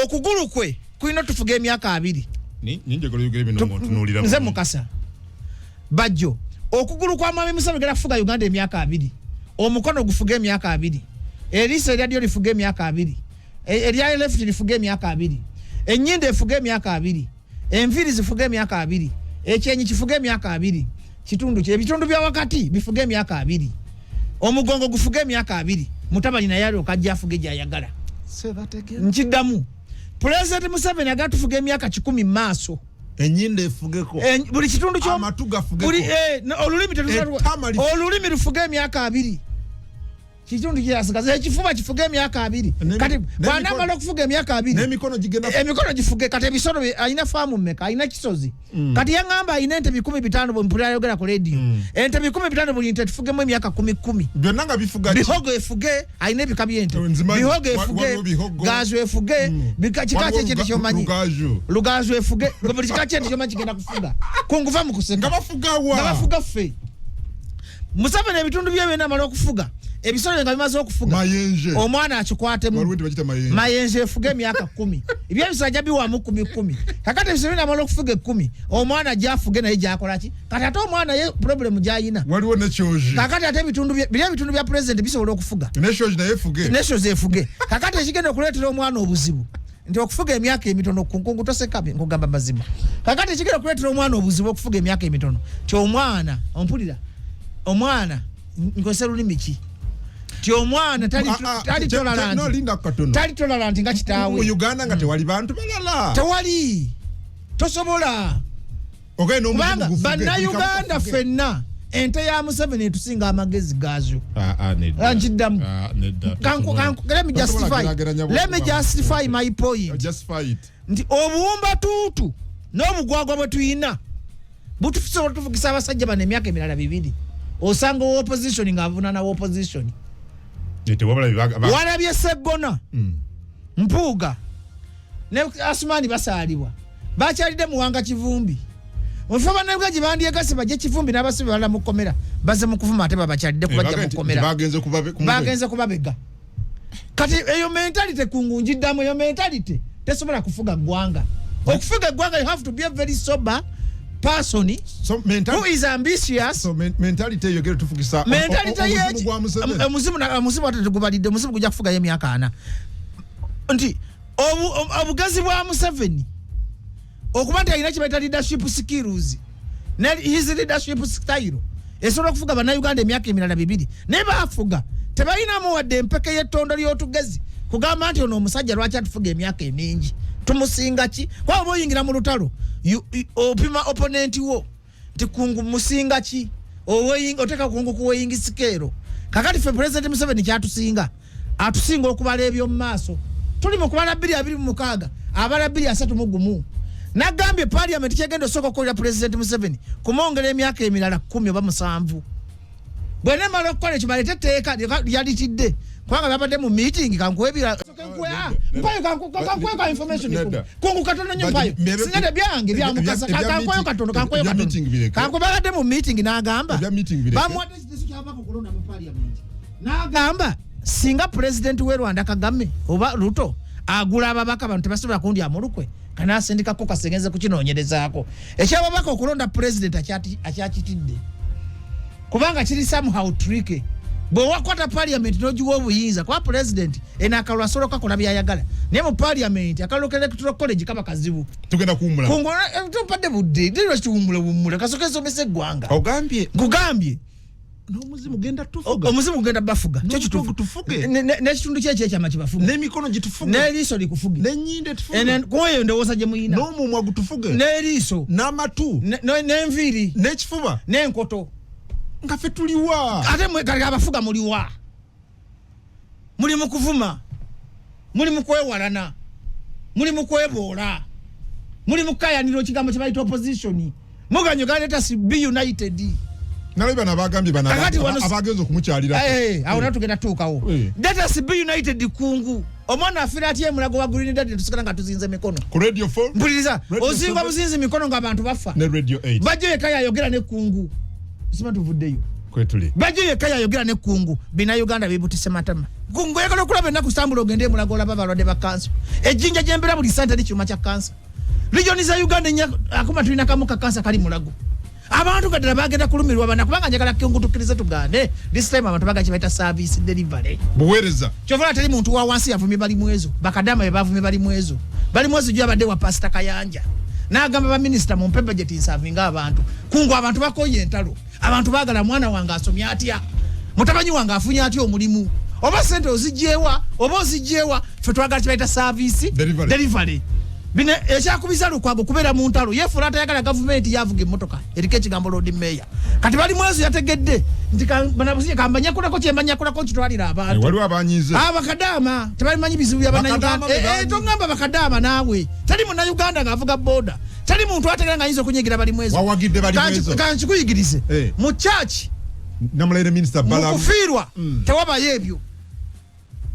Okugulu kwe kulina otufuga emyaka 20. Ninjagala oyogere bino ng'otunuulira Nze bulungi. Mukasa Bajjo, okugulu kwa mwami Museveni genda kufuga Uganda emyaka 20, omukono gufuga emyaka 20, eriiso erya ddyo lifuga emyaka 20, erya left lifuga emyaka 20, ennyindo efuga emyaka 20, enviiri zifuga emyaka 20, ekyenyi kifuga emyaka 20, kitundu kye ebitundu bya wakati bifuga emyaka 20, omugongo gufuga emyaka 20, mutabani naye alyoka ajja afuge gyayagala. Nkiddamu, Pulezidenti Museveni agala tufuga emyaka 100 mu maaso. Enyindo efugeko. Buli kitundu kyo Amatu gafugeko. buli olulimi Ettama olulimi lufuga emyaka 20, kitundu kyasigaza ekifuba kifuga emyaka 20. Kati bwanamala okufuga emyaka 20, N'emikono gigenda emikono gifuge. Kati ebisolo alina faamu mmeka? Alina kisozi. Kati yaŋŋamba alina ente 500,000. Bwe mpulira ayogera ku rediyo, ente 500,000, buli nte tufugemu emyaka kumi kumi. Byonna nga bifuga ki? Bihogo efuge, alina ebika byente. Nzimanyi. Bihogo efuge. Waliwo bihogo. Gazu efuge. Kika Waliwo kyekintu kyomanyi. Lugaju. Lugazu efuge. Nga buli kika kyente kyomanyi kigenda kufuga. Kunguva mu kuseka. Nga bafuga wa? Nga bafuga ffe. Museveni ebitundu bye byonna amala okufuga. Ebisolo nga bimaze okufuga, Mayenje. omwana akikwatemu. Waliwo nti bagita mayenje. Mayenje efuga emyaka 10, ebyebisolo ajja biwamu 10 10. Kakati ebisolo binamala okufuga 10, omwana gyafuge naye gyakolaki? Kati ate omwana ye problem gyayina, Waliwo nekyoji. Kakati ate ebitundu biri ebitundu bya president bisobola okufuga. Nekyoji naye efuge. Neshozi efuge. Kakati ekigenda okuleetera omwana obuzibu nti okufuga emyaka emitono, kunkungu toseka, nkugamba mazima. Kakati ekigenda okuleetera omwana obuzibu okufuga emyaka emitono ti omwana, ompulira, omwana, nkozesa lulimi ki, ti omwana tali Ah, ah, tali tolerant. No, linda katono. Tali tolerant nga Mu kitaawe. Uganda nga tewali bantu balala. Tewali, tosobola. Ogende n'omuzimu Kubanga gufuge, bannayuganda gufuge. ffenna ente ya Museveni etusinga amagezi gaazo. Ah, ah, nedda. Ah, nkiddamu. Ah, nedda. Let me Tosobola justify, kugeraageranya let me justify my point. Justify it. Nti obuwumba tuutu n'obugwagwa bwe tuyina butusobola tuvugisa abasajja bano emyaka emirala 2. Osanga owa opposition ng'avunaana wa opposition. Tewabula Walabye Seggona, Mpuuga ne Asumaani basaalibwa, bakyalidde Muwanga Kivumbi. Mufe bannayuganda gye bandyegase bajje Kivumbi n'abasibe balala mu kkomera, bazze mu kuvuma, ate babakyalidde kubajja mu kkomera. Bagenze kubabe. Bagenze kubabega. Kati eyo mentality, kungu njiddamu, eyo mentality tesobola kufuga ggwanga. Okufuga eggwanga, you have to be a very sober person So mentality who is ambitious. So mentality eyo gero tufugisa Mentality omuzimu gwa Museveni. Omuzimu ate tegubalidde. Omuzimu gujja kufugayo emyaka 40. Nti obugazi bwa Museveni okuba nti alina kibaita leadership skills ne his leadership style esobola okufuga bannayuganda emyaka emirala 2, naye bafuga tebalinamu wadde empeke y'ettondo ly'otugezi kugamba nti ono omusajja lwaki atufuga emyaka emingi, tumusinga ki? Kuba oba oyingira mu lutalo, opima opponent wo nti kungu musinga ki, oteeka kungu ku weighing scale. Kakati ffe President Museveni kyatusinga, atusinga okubala ebyomu maaso. Tuli mu kubala 2026, abala 2031. Nagambye parliament kyegenda osooka okukolera President Museveni kumwongera emyaka emirala 10 oba 7. Bwenemala okukola ekyo, baleete etteeka lyalitidde kubanga babadde mu meeting. Kankuwebira, mpayo, kankuwe ka information. Nedda. Kungu katono nnyo, mpayo. Singa byange byamukasa. Kankuweyo katono, kankuweyo Ebya katono. meeting bireke. Kankuwe, babadde mu meeting n'agamba Ebya meeting bireke. bamuwadde ekiteeso kyabaka okulonda mu parliament, n'agamba singa president we Rwanda Kagame oba Ruto agula ababaka, bano tebasobola kundyamu olukwe. Kanasindikako kasengenze kukinoonyerezaako ekyababaka okulonda president akyakitidde kubanga kiri somehow tricky. Bwewakwata parliament n'ogiwa obuyinza, kuba president eno akalulu asobola okukakola byayagala, naye mu parliament akalulu ka electoral college kaba kazibu. Tugenda kuwummula. Kungu, tumpadde budde lwaki? Tuwummule, wummule kasooka esomesa eggwanga. Ogambye Nkugambye n'omuzimu genda tufuga. Omuzimu gugenda bafuga kyo N'omutwe kituufu. gutufuge. N'ekitundu kyekyo ekyama kibafuge. N'emikono gitufuge. N'eriiso likufuge. N'ennyindo etufuge. Kuba eyo ndowooza gye muyina. N'omumwa gutufuge. N'eriiso. N'amatu. N'enviiri. N'ekifuba. N'enkoto. Nga ffe tuliwa? Ate mwe kati abafuga muliwa? Muli mu kuvuma, muli mu kwewalana, muli mu kweboola, muli mu kukayanira ekigambo kye bayita opposition. Muganye Uganda, let us be united. Nalabi bano abagambye bano Kakati abagenza okumukyalira. Eh, awo nayo tugenda tuukawo. Let us be united. Kungu, omwana afiira atya emulago wa Green Daddy, tusigala nga tuzinze mikono? Ku Radio 4. Mpuliriza. Radio Ozingwa 7. buzinzi mikono ng'abantu bafa. Ne Radio 8. Bajjo yekka yayogera ne kungu, sima tuvuddeyo. Kwetuli. Bajjo yekka yayogera ne kungu, bannayuganda bibutise matama. Kungu, oyagala okulaba ennaku, sitambula ogende emulago olaba abalwadde ba kansa. Ejjinja gyembeera buli sante eri kyuma kya kansa. Region za Uganda ennya akuma tulina kamu ka kansa kali Mulago. Abantu gaddala bagenda kulumirwa bana, kubanga njagala kungu tukkirize tugande this time abantu bagala kyebayita service delivery. Buweereza. Kyova teri muntu wa wansi yavumye bali mwezo, bakadama be bavumye bali mwezo. Bali mwezo gyo abadde wa Pasita Kayanja n'agamba baminisita mumpe budget nservinga abantu. Kungu, abantu bakoye entalo. Abantu baagala mwana wange asomye atya, mutabanyi wange afunye atya omulimu, oba sente ozigyewa oba ozigyewa. Ffe twagala kibaita service Delivery. delivery. Bino ekyakubiza Lukwago kubeera mu ntalo, yefuula atayagala gavumenti, yavuga emmotoka eriko ekigambo Lord Mayor. Kati bali mwezo yategedde nti banabusinye kambanyakulako kyembanyakulako nkitwalira abantu. Waliwo abanyize. Abakadaama tebalimanyi bizibu bya Bakadaama bannayuganda. be bangi. Tongamba bakadaama naawe. Tali munnayuganda ng'avuga boda, tali muntu ategera ng'ayinza okunyigira bali mwezo. Wawagidde bali mwezo. Kankikuyigirize. Mu church, Namulayire minisita mu Balamu. kufiirwa tewabayo ebyo.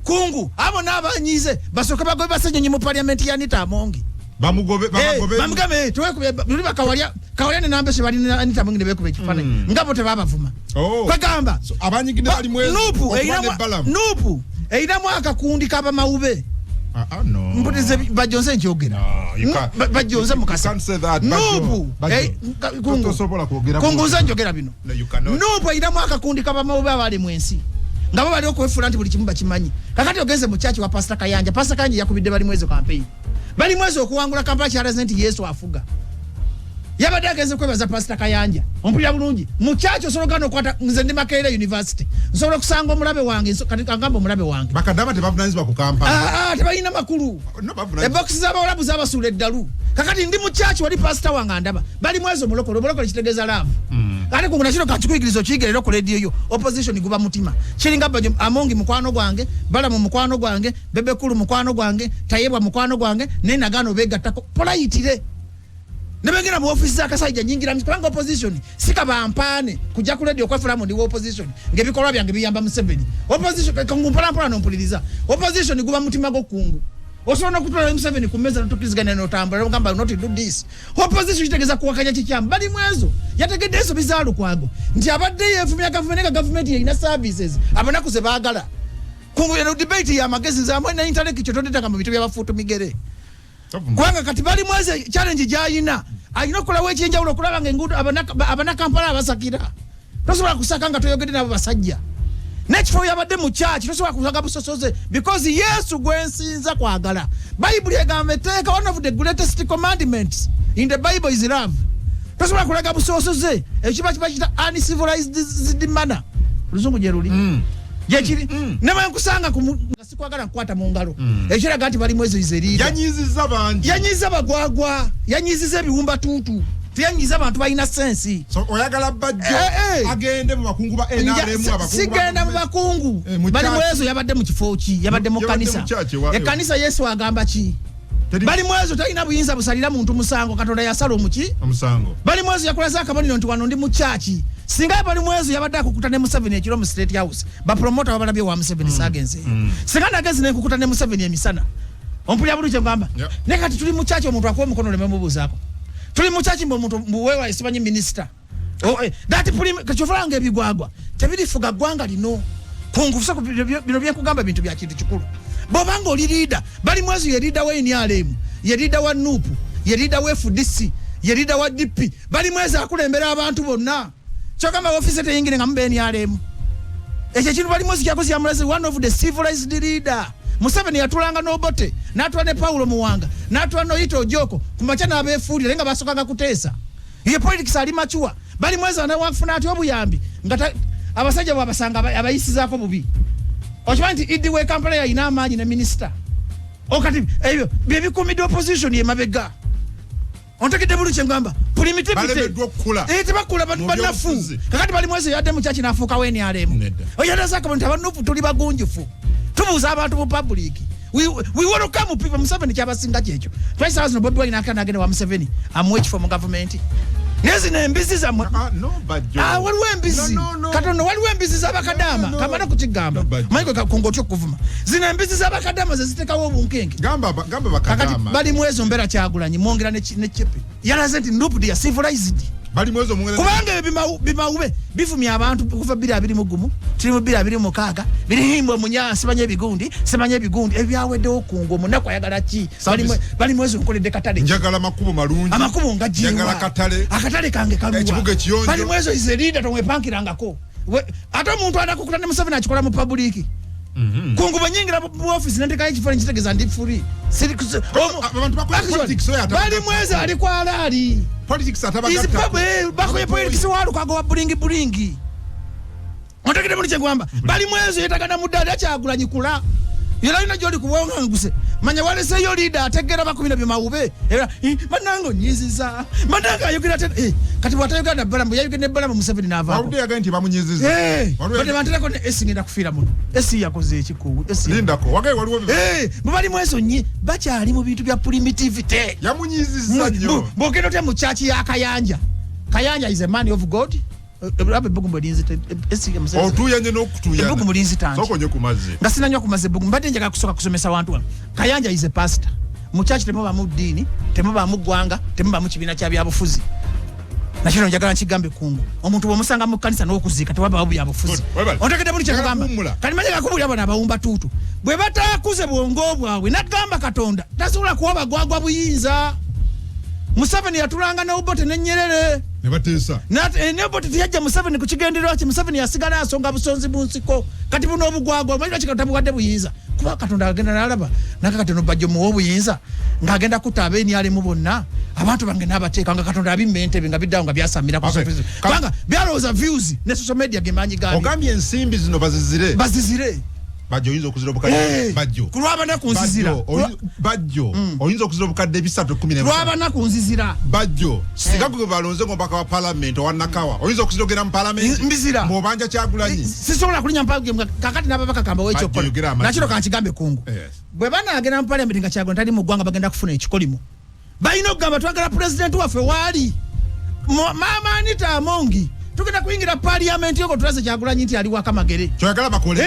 Kungu, abo n'abanyize basooke bagobe basenyonyi mu parliament ya Anita Amongi. Bamugobe, babagobe. Bamugambe, tewekubye luli bakawalya kawalya ne Nambeshe bali ne Anita Amongi ne beekuba ekifaananyi nga bo tebabavuma. Oh. Kwegamba So, abanyigidde bali mwezi Nupu okuba erinamu ne Balamu. Nupu erinamu akakundi k'abamawube. Ah, ah, no. Mputize Bajjo nze nkyogera. No, you can't- Bajjo nze you Mukasa. can't say that, Bajjo. Nupu Bajjo. kungu. Tosobola kwogera Kungu nze njogera bino. No, you cannot. Nupu erinamu akakundi k'abamawube abali mu ensi nga bo bali okwefuula nti buli kimu bakimanyi. Kakati ogenze mu church wa Pastor Kayanja. Pastor Kayanja yakubidde bali mwezo campaign. Bali mwezo okuwangula Kampala kyalaze nti Yesu afuga. Yabadde agenze kwebaza Pastor Kayanja. Ompulira bulungi. Mu church osobola okugenda okwata, nze ndi Makerere University. Nsobola okusanga omulabe wange, kati angamba omulabe wange. Bakadama tebavunanyizibwa ku Kampala. Ah, ah, tebalina makulu. No, bavunanyizibwa. Ebokisi z'abawalabu zabasuula eddalu. Kakati ndi mu church wali pastor wange andaba. Bali mwezo omulokole, omulokole kitegeeza love. Ate ku nakino kakikuyigiriza okiyigire era ku radio yo. Opposition guba mutima. Kiringa Bajjo Amongi mukwano gwange, Balamu mukwano gwange, Bebe Cool mukwano gwange, Tayebwa mukwano gwange, naye nagaana obeegattako. Polayitire. Ne begenda mu office za Kasajja nyingira mu kubanga opposition sikabampaane kujja ku radio kwefula mu ndi opposition ng'ebikolwa byange biyamba Museveni. Opposition kangu mpola mpola nompuliriza. Opposition guba mutima go kungu. Osobola n'okutwala Museveni ku mmeeza n'otukkiriziganya n'otambula n'ogamba not do this. Opposition kitegeeza kuwakanya kikyamu. Bali mwezo yategedde ensobi za Lukwago nti abadde yeefumya gavumenti nga gavumenti erina services abanaku ze baagala. Kungu eno debate ya magezi nze amwe na intellectual tondetanga mu bintu by'abafuutu migere. Kubanga kati bali mweze challenge gy'ayina alina okukolawo ekyenjawulo okulaba nga enguudo abanakampala abasakira. Tosobola kusaka nga toyogedde nabo basajja. N'ekifo yabadde mu church tosobola kusaka busosoze because Yesu gwe nsinza kwagala. Bayibuli egamba etteeka, one of the greatest commandments in the Bible is love. Tosobola kulaga busosoze, ekyo kiba kiyita uncivilized manner. Oluzungu gye luli. Gyekiri. Ne bwe nkusanga nga sikwagala nkukwata mu ngalo. Ekiraga nti bali mwezi is a leader. Yanyiizizza bangi. Yanyiiza bagwagwa, yanyiiziza ebiwumba tuutu. Teyanyiiza abantu balina sensi. So oyagala Bajjo agende mu bakungu ba NRM, abakungu ba Sigenda mu bakungu. Mu Bali church. mwezo yabadde mu kifo ki? Yabadde mu Yabadde mu kanisa. church, Ekkanisa Yesu agamba ki? Teri- Bali mwezo talina buyinza busalira muntu musango, Katonda yasala omuki? Omusango. Bali mwezo yakulaza akabonero nti wano ndi mu church. Singa bali mwezo yabadde akukuta ne Museveni ekiro mu State House, ba promoter babalabye wa Museveni sagenze. Singa nagezi ne nkukuta ne Museveni emisana. Ompulira bulungi kye ngamba? Yeah. Ne kati tuli mu church omuntu akuwa omukono oleme mubuuzaako. Tuli mu church mbu omuntu mbu weewa esimanyi minister. Oh, that puli kyofulanga ebigwagwa tebirifuga ggwanga lino. Kungu so bino byenkugamba bintu bya kintu kikulu. Bw'obanga oli leader, bali mwezi ye leader wa NRM, ye leader wa NUP, ye leader wa FDC, ye leader wa DP. Bali mwezi akulembera abantu bonna. Kyogamba office teyingire nga mube NRM. Ekyo ekintu bali mwezi kyakoze yamulaze one of the civilized leader. Museveni yatulanga n'Obote, n'atula ne Paulo Muwanga, n'atula n'Oyita Ojoko, ku makya n'abeefuulira naye nga baasokanga kuteesa. Ye politics ali mature. Bali mwezi anawafuna atya obuyambi nga abasajja bw'abasanga abayisizaako bubi. Okimanyi nti Idi w'e Kampala yalina amaanyi ne minisita. Okati ebyo bye bikumidde opposition ye mabega. Ontegedde bulungi kye ngamba? Primitivity. Balemeddwa okukula. Tebakula Mu banafu. byobufuzi. Kakati bali mwezi yadde mu church n'afuuka wa NRM. Nedda. Oyo yadde asaka nti abanufu tuli bagunjufu. Tubuuza abantu mu public. We welcome people. Museveni kyabasinga kyekyo. Twice hours no Bobi Wine akana agenda wa Museveni amuwe ekifo mu government. Naye zino embizi zammwe. Ah, no, Bajjo. Ah, waliwo embizi. No, no, no. Katono waliwo embizi z'abakadaama. No, no. Kamala kukigamba. No, Bajjo. Michael Kakungu otya okuvuma. Zino embizi z'abakadaama ze ziteekawo obunkenke. Gamba gamba Kakati bakadaama. bali mwezo mbeera Kyagulanyi mwongera ne Chepe. Yalaze nti NUP they are civilized. Bali mwezo mwongera Kubanga ebyo bimawube bivumya abantu kuva bbiri abiri mu gumu, tuli mu bbiri abiri mu mukaaga, birihimbwa munya, simanya ebigundi, simanya ebigundi, ebyaweddewo kungu, omunaku ayagala ki? Service. Bali mwezo nkoledde katale. Njagala makubo malungi. Amakubo nga jiwa. Njagala katale. Akatale kange kaluwa. Ekibuga ekiyonjo. Bali mwezo is a leader tomwepankirangako. Ate omuntu anakukuta ne Museveni akikola mu public. Kungu bwe nyingira mu office nentekayo ekifaananyi kitegeeza ndi free. Siri Abantu bakola Actually, politics oyo bali mwezi ali kwa alaali. Politics atabagatta. Is bakoye politics wa Lukwago wa bulingi bulingi. Ontegedde bulungi kye ngamba? Bali mwezi yeetagana mu ddaala Kyagulanyi kula. Yera alina gy'oli kuwanganguse. Manya waleseeyo leader ategeera bakubira bye mawube. Era, bannange onnyiizizza. Bannange ayogera ate, kati bw'atayogera na Balamu, yayogedde ne Balamu Museveni n'avaako. Wawulidde yagambye nti bamunyiizizza. Waliwo Bade banterako ne Esi ngenda kufiira muno. Esi yakoze ekikugu. Esi. Lindako, wagaye waliwo Bwe bali mu ezo nnyi, bakyali mu bintu bya primitivity. Yamunyiizizza nnyo. Bw'ogenda otya mu church ya Kayanja? Kayanja is a man of God. Laba ebbugumu linzita, esi ya Museveni. Otuuyanye n'okutuuyana. Ebbugumu linzita nti. Sooka onywe ku mazzi. Nga sinanywa ku mazzi ebbugumu, mbadde njagala kusooka kusomesa wantu wano. Kayanja is a pastor. Mu church temubaamu ddiini, temubaamu ggwanga, temubaamu kibiina kya byabufuzi. Nakino njagala nkigambe kungu, omuntu bw'omusanga mu kkanisa n'okuziika tewabawo byabufuzi. Ontegedde buli kyekugamba? Kati manye kakubulya bano abawumba tuutu bwe bataakuze bwongo bwabwe, nagamba Katonda tasobola kuwa bagwagwa buyinza. Museveni yatulanga ne Obote ne Nyerere ne bateesa. Ne Obote teyajja Museveni ku kigendererwa kye. Museveni yasigala asonga busonzi mu nsiko. Kati buno obugwagwa omanyi lwaki Katonda buwadde buyinza? Kuba Katonda agenda n'alaba naka kati ono Bajjo muwa obuyinza ng'agenda kutta ab'enyalemu bonna, abantu bange n'abateeka nga Katonda abimma entebe nga biddawo nga byasamira ku kubanga byalowooza views ne social media ge maanyi gaabyo. Ogambye ensimbi zino bazizire. Bazizire. Bajjo, oyinza okuzira obukadde, Bajjo. Ku lw'abanaku nzizira. Bajjo, oyinza okuzira obukadde 315. Lw'abanaku nzizira. Bajjo, singa gwe balonze ng'omubaka wa palamenti owa Nakawa, oyinza okuzira ogenda mu palamenti? Mbizira. Ng'obanja Kyagulanyi? Sisobola kulinya mpaka kakati n'ababaka kamba wekyokola. Nakino kankigambe kungu, bwe banaagenda mu palamenti nga Kyagulanyi tali mu ggwanga, bagenda kufuna ekikolimo. Balina okugamba twagala pulezidenti waffe waali. Maama Anita Amongi, tugenda kuyingira parliament yoko tulaze Kyagulanyi nti ali waka Magere. Kyoyagala bakole.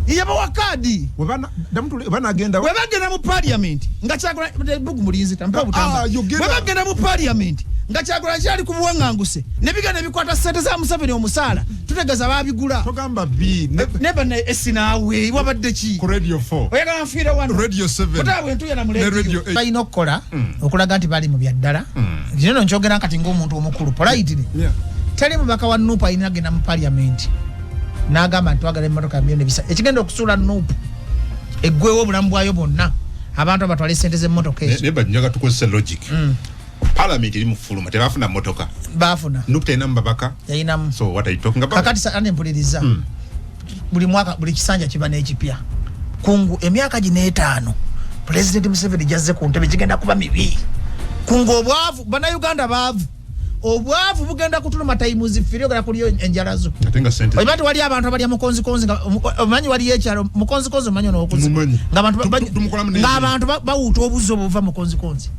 Yabawa kaadi. Banagenda bwe bagenda mu parliament nga Kyagulanyi bugu mulinzi tampa obutamba. Bwe bagenda mu parliament nga Kyagulanyi kyali ku buwanganguse ne bigenda bikwata ssente za Museveni omusaala, tutegeeza babigula. Togamba b neba ne esinaawe wabadde ki? Ku Radio 4. Oyagala nfiire wano? Radio 7. Otaabwe ntuyana mu radio. Balina okukola okulaga nti bali mu byaddala. Kino nno nkyogera kati ng'omuntu omukulu politely. Teri mubaka wa NUP alina genda mu parliament n'agamba nti twagala emmotoka ya miliyoni 300. Ekigenda okusuula NUP eggwewo obulamu bwayo bwonna, abantu abatwala esente z'emmotoka ezo. Naye njaga tukozese logic. Parliament eri mu fuluma, tebafuna mmotoka. Baafuna. NUP terina mubabaka. Yayinamu. So what are you talking about? Kakati ane mpuliriza. Buli mwaka buli kisanja kiba n'ekipya. Kungu, emyaka gino 5 Pulezidenti Museveni gyazze ku ntebe gigenda kuba mibi. Kungu, obwavu, bannayuganda baavu, obwavu bugenda kutuluma times three, ogenda kulya enjala zo. Ate nga sente Omanyi wali abantu abalya mukonzikonzi nga omanyi waliyo ekyalo mukonzikonzi, omanyi n'okuzi Mumanyi. Nga Tumukolamu n'ebintu. Ng'abantu bawuuta obuzzi obuva mukonzikonzi.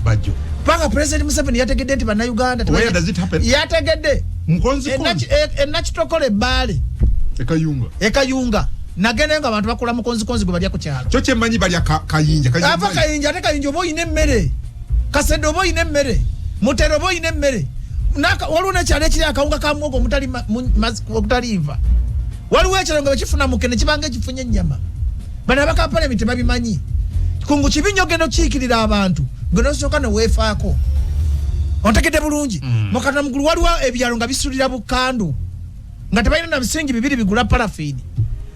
Bajjo. Paka President Museveni yategedde nti bannayuganda Where does it happen? Yategedde. Mukonzikonzi. Enakitokole ebbaale. Ekayunga. Ekayunga nagendayo nga abantu bakola mukonzikonzi gwe balya ku kyalo. Kyo kyemmanyi balya kayinja. Kayinja. Ava kayinja, ate kayinja oba oyina emmere, kasedde oba oyina emmere, mutero oba oyina emmere. Waliwo nekyalo ekiri akawunga ka muwogo omutali omutali nva. Waliwo ekyalo nga bwekifuna mukene kibanga ekifunye ennyama. Bano abaka parliament tebabimanyi. Kungu, kibi nnyo ogenda okukiikirira abantu gwe nosooka neweefaako. Ontegedde bulungi? Mukatona mugulu waliwo ebyalo nga bisulira bukandu nga tebalina na bisingi bibiri bigula parafiini.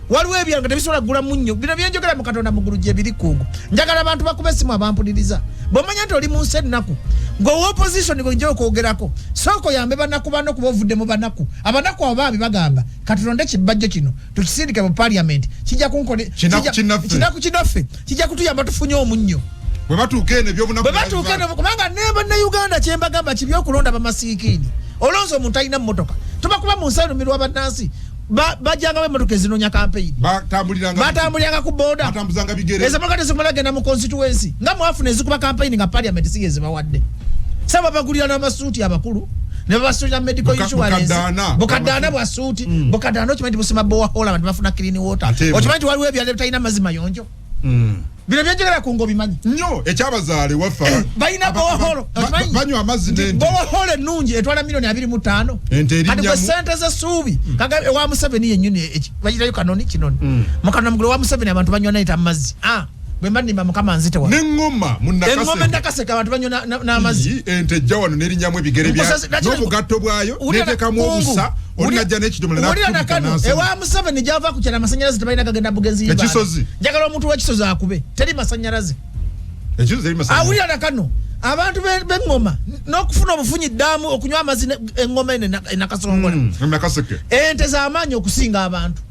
Waliwo ebyalo nga tebisobola kugula munnyo. Bino byenjogera mu Katonda mugulu gye biri. Kungu, njagala abantu bakuba essimu abampuliriza. Bw'omanya nti oli mu nsi ennaku ng'owa opposition gwe okwogerako, sooka oyambe banaku bano, kuba ovudde mu banaku. Abanaku abo baabi bagamba katulonde kibajjo kino tukisindike mu parliament, kijja kunkole Kinaku kinnaffe. Kinaku kinaffe kijja kutuyamba tufunye omunnyo. Bwe batuuka eno ebyobunaku Bwe batuuka eno, kubanga ne bannayuganda kyembagamba kibi okulonda bamasiikiini. Olonze omuntu alina mmotoka, tubakuba mu nsi erumirwa bannansi. Bajangawo emmotoka ezinoonya kampeyini. Batambuliranga. Batambuliranga ku boda. Batambuzanga bigere. Ezo motoka tezimala genda mu constituency nga mwafuna ezikuba kampeyini nga parliament si yezibawadde. Saba bagulira n'amasuuti abakulu ne babasuulira medical insurance. Bukaddaana. Bukaddaana bwa suuti. Bukaddaana okimanyi nti busima borehole abantu bafuna clean water? Okimanyi nti waliwo ebyalo ebitalina mazzi mayonjo? Bino byenjogera ku ngobimanyi. Nnyo ekyabazaale waffe Balina borehole. Okimanyi banywa amazzi nti n'ente. Borehole ennungi etwala miliyoni 25. Ente Kati gwe erinyamu. sente z'essuubi kaga ewa Museveni yennyini bayitayo kanoni kinoni. Mukano mugulu wa Museveni abantu banywa nayita amazzi. Ah, bwe mba nnimba Mukama nzite wano. N'eŋŋoma mu Eŋŋoma Nakaseke. Nakaseke abantu banywa n'amazzi. Ente ejja wano n'erinyamu ebigere bya n'obugatto bwayo n'eteekamu obusa, oli najja n'ekidomola Wulira n'akukubita nakano n'asema. ewa Museveni gyava ku kyalo amasanyalaze tebalina, gagenda bugenzi y'Ibanda. Ekisozi. Njagala omuntu w'ekisozi akube, teri masanyalaze. Ekisozi eri masanyalaze. Awulira nakano abantu b'eŋŋoma n'okufuna obufunyi ddaamu okunywa amazzi eŋŋoma eno enakasongola. Nakaseke. Ente z'amaanyi okusinga abantu.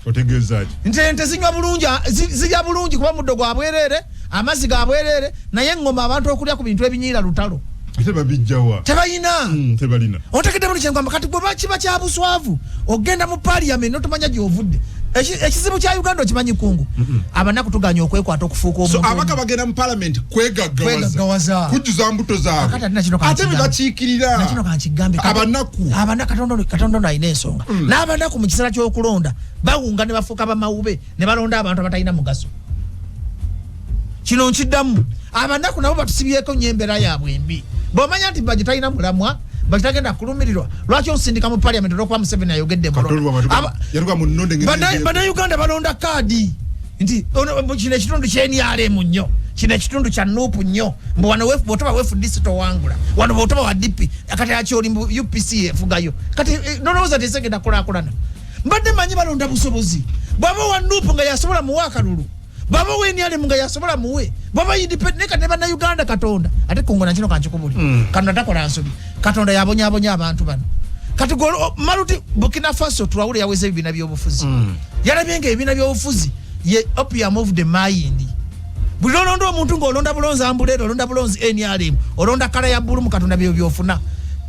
Otegeeza ki? Nti ente zinywa bulungi, zirya bulungi kuba muddo gwa bwereere, amazzi ga bwereere, naye eŋŋoma abantu okulya ku bintu ebinyiira lutalo. Ate babijjawa? Tebalina. Tebalina. Otegedde buli kyengamba? Kati gwe kiba kya buswavu ogenda mu parliament notomanya gy'ovudde. Ekizibu kya Uganda okimanyi kungu, abanaku tuganya okwekwata okufuuka So omuntu. abaka bagenda mu parliament kwegaggawaza. Kwegaggawaza. Kujjuza mbuto zaabwe. Kakati ate nakino Ate kankigambe. bebakiikirira Nakino kankigambe. Abanaku. Abanaku, Katonda ono alina ensonga. N'abanaku mu kiseera ky'okulonda bawunga ne bafuuka bamawube ne balonda abantu abatalina mugaso. Kino nkiddamu, abanaku nabo batusibyeko nnyo embeera yaabwe embi. Bw'omanya nti Bajjo talina mulamwa, Bajjo tagenda kulumirirwa, lwaki osindika mu parliament olwokuba Museveni ayogedde? Bannayuganda balonda kaadi nti kino ekitundu kya NRM nnyo, kino ekitundu kya NUP nnyo, mbu wano bw'otoba wa FDC towangula, wano bw'otoba wa DP. Kati akyoli mbu UPC efugayo. Kati nolowooza nti esegenda kulaakulana? Mbadde manyi balonda busobozi. Bw'aba wa NUP nga yasobola, muwe akalulu. Bw'aba wa NRM nga yasobola, muwe. Bw'aba independent. Naye kati ne Bannayuganda, Katonda ate kungona kino kankikubuli, Katonda takola nsobi. Katonda yabonyabonya abantu bano. Kati maluti Burkina Faso, Traore yaweza ebibiina by'obufuzi. Yalabye nga ebibiina by'obufuzi ye opium of the mind. Buli lolonda omuntu ng'olonda bulonzi umbrella, olonda bulonzi NRM, olonda colour ya blue mu Katonda, byo byofuna.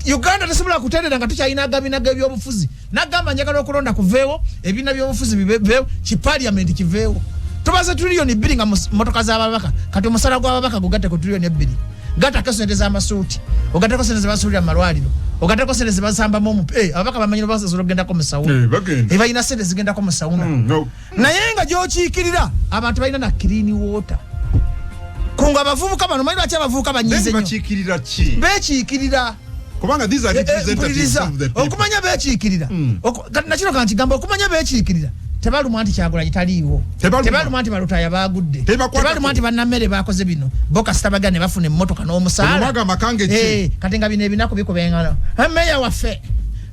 Uganda tesobola kuterera nga tukyalina agabina g'ebyobufuzi. Nagamba njagala okulonda kuveewo, ebibiina by'obufuzi biveewo, kiparliament kiveewo. Tubaze 2 trillion nga motoka z'ababaka. Kati omusala gw'ababaka gugatte ku 2 trillion, gattako sente z'amasuuti, ogattako sente zebasuulira mu malwaliro, ogattako sente zebasambamu omupe. Ababaka bamanyi basobola okugendako mu sauna. Balina sente zigendako mu sauna. Naye nga gyokiikirira abantu balina na clean water. Kunga abavubuka bano, manyi lwaki abavubuka banyiize nnyo? Bakiikirira ki? Bekiikirira. Kubanga these are representatives of the people. Okumanya bekiikirira, nakino kankigamba, okumanya bekiikirira, tebalumwa nti Kyagulanyi taliiwo, tebalumwa nti Balutaya bagudde, tebalumwa nti bannammere bakoze bino. Bo kasita bagenda ne bafuna emmotoka n'omusaala. Kati nga bino ebinaku bikuba engalo, meya waffe,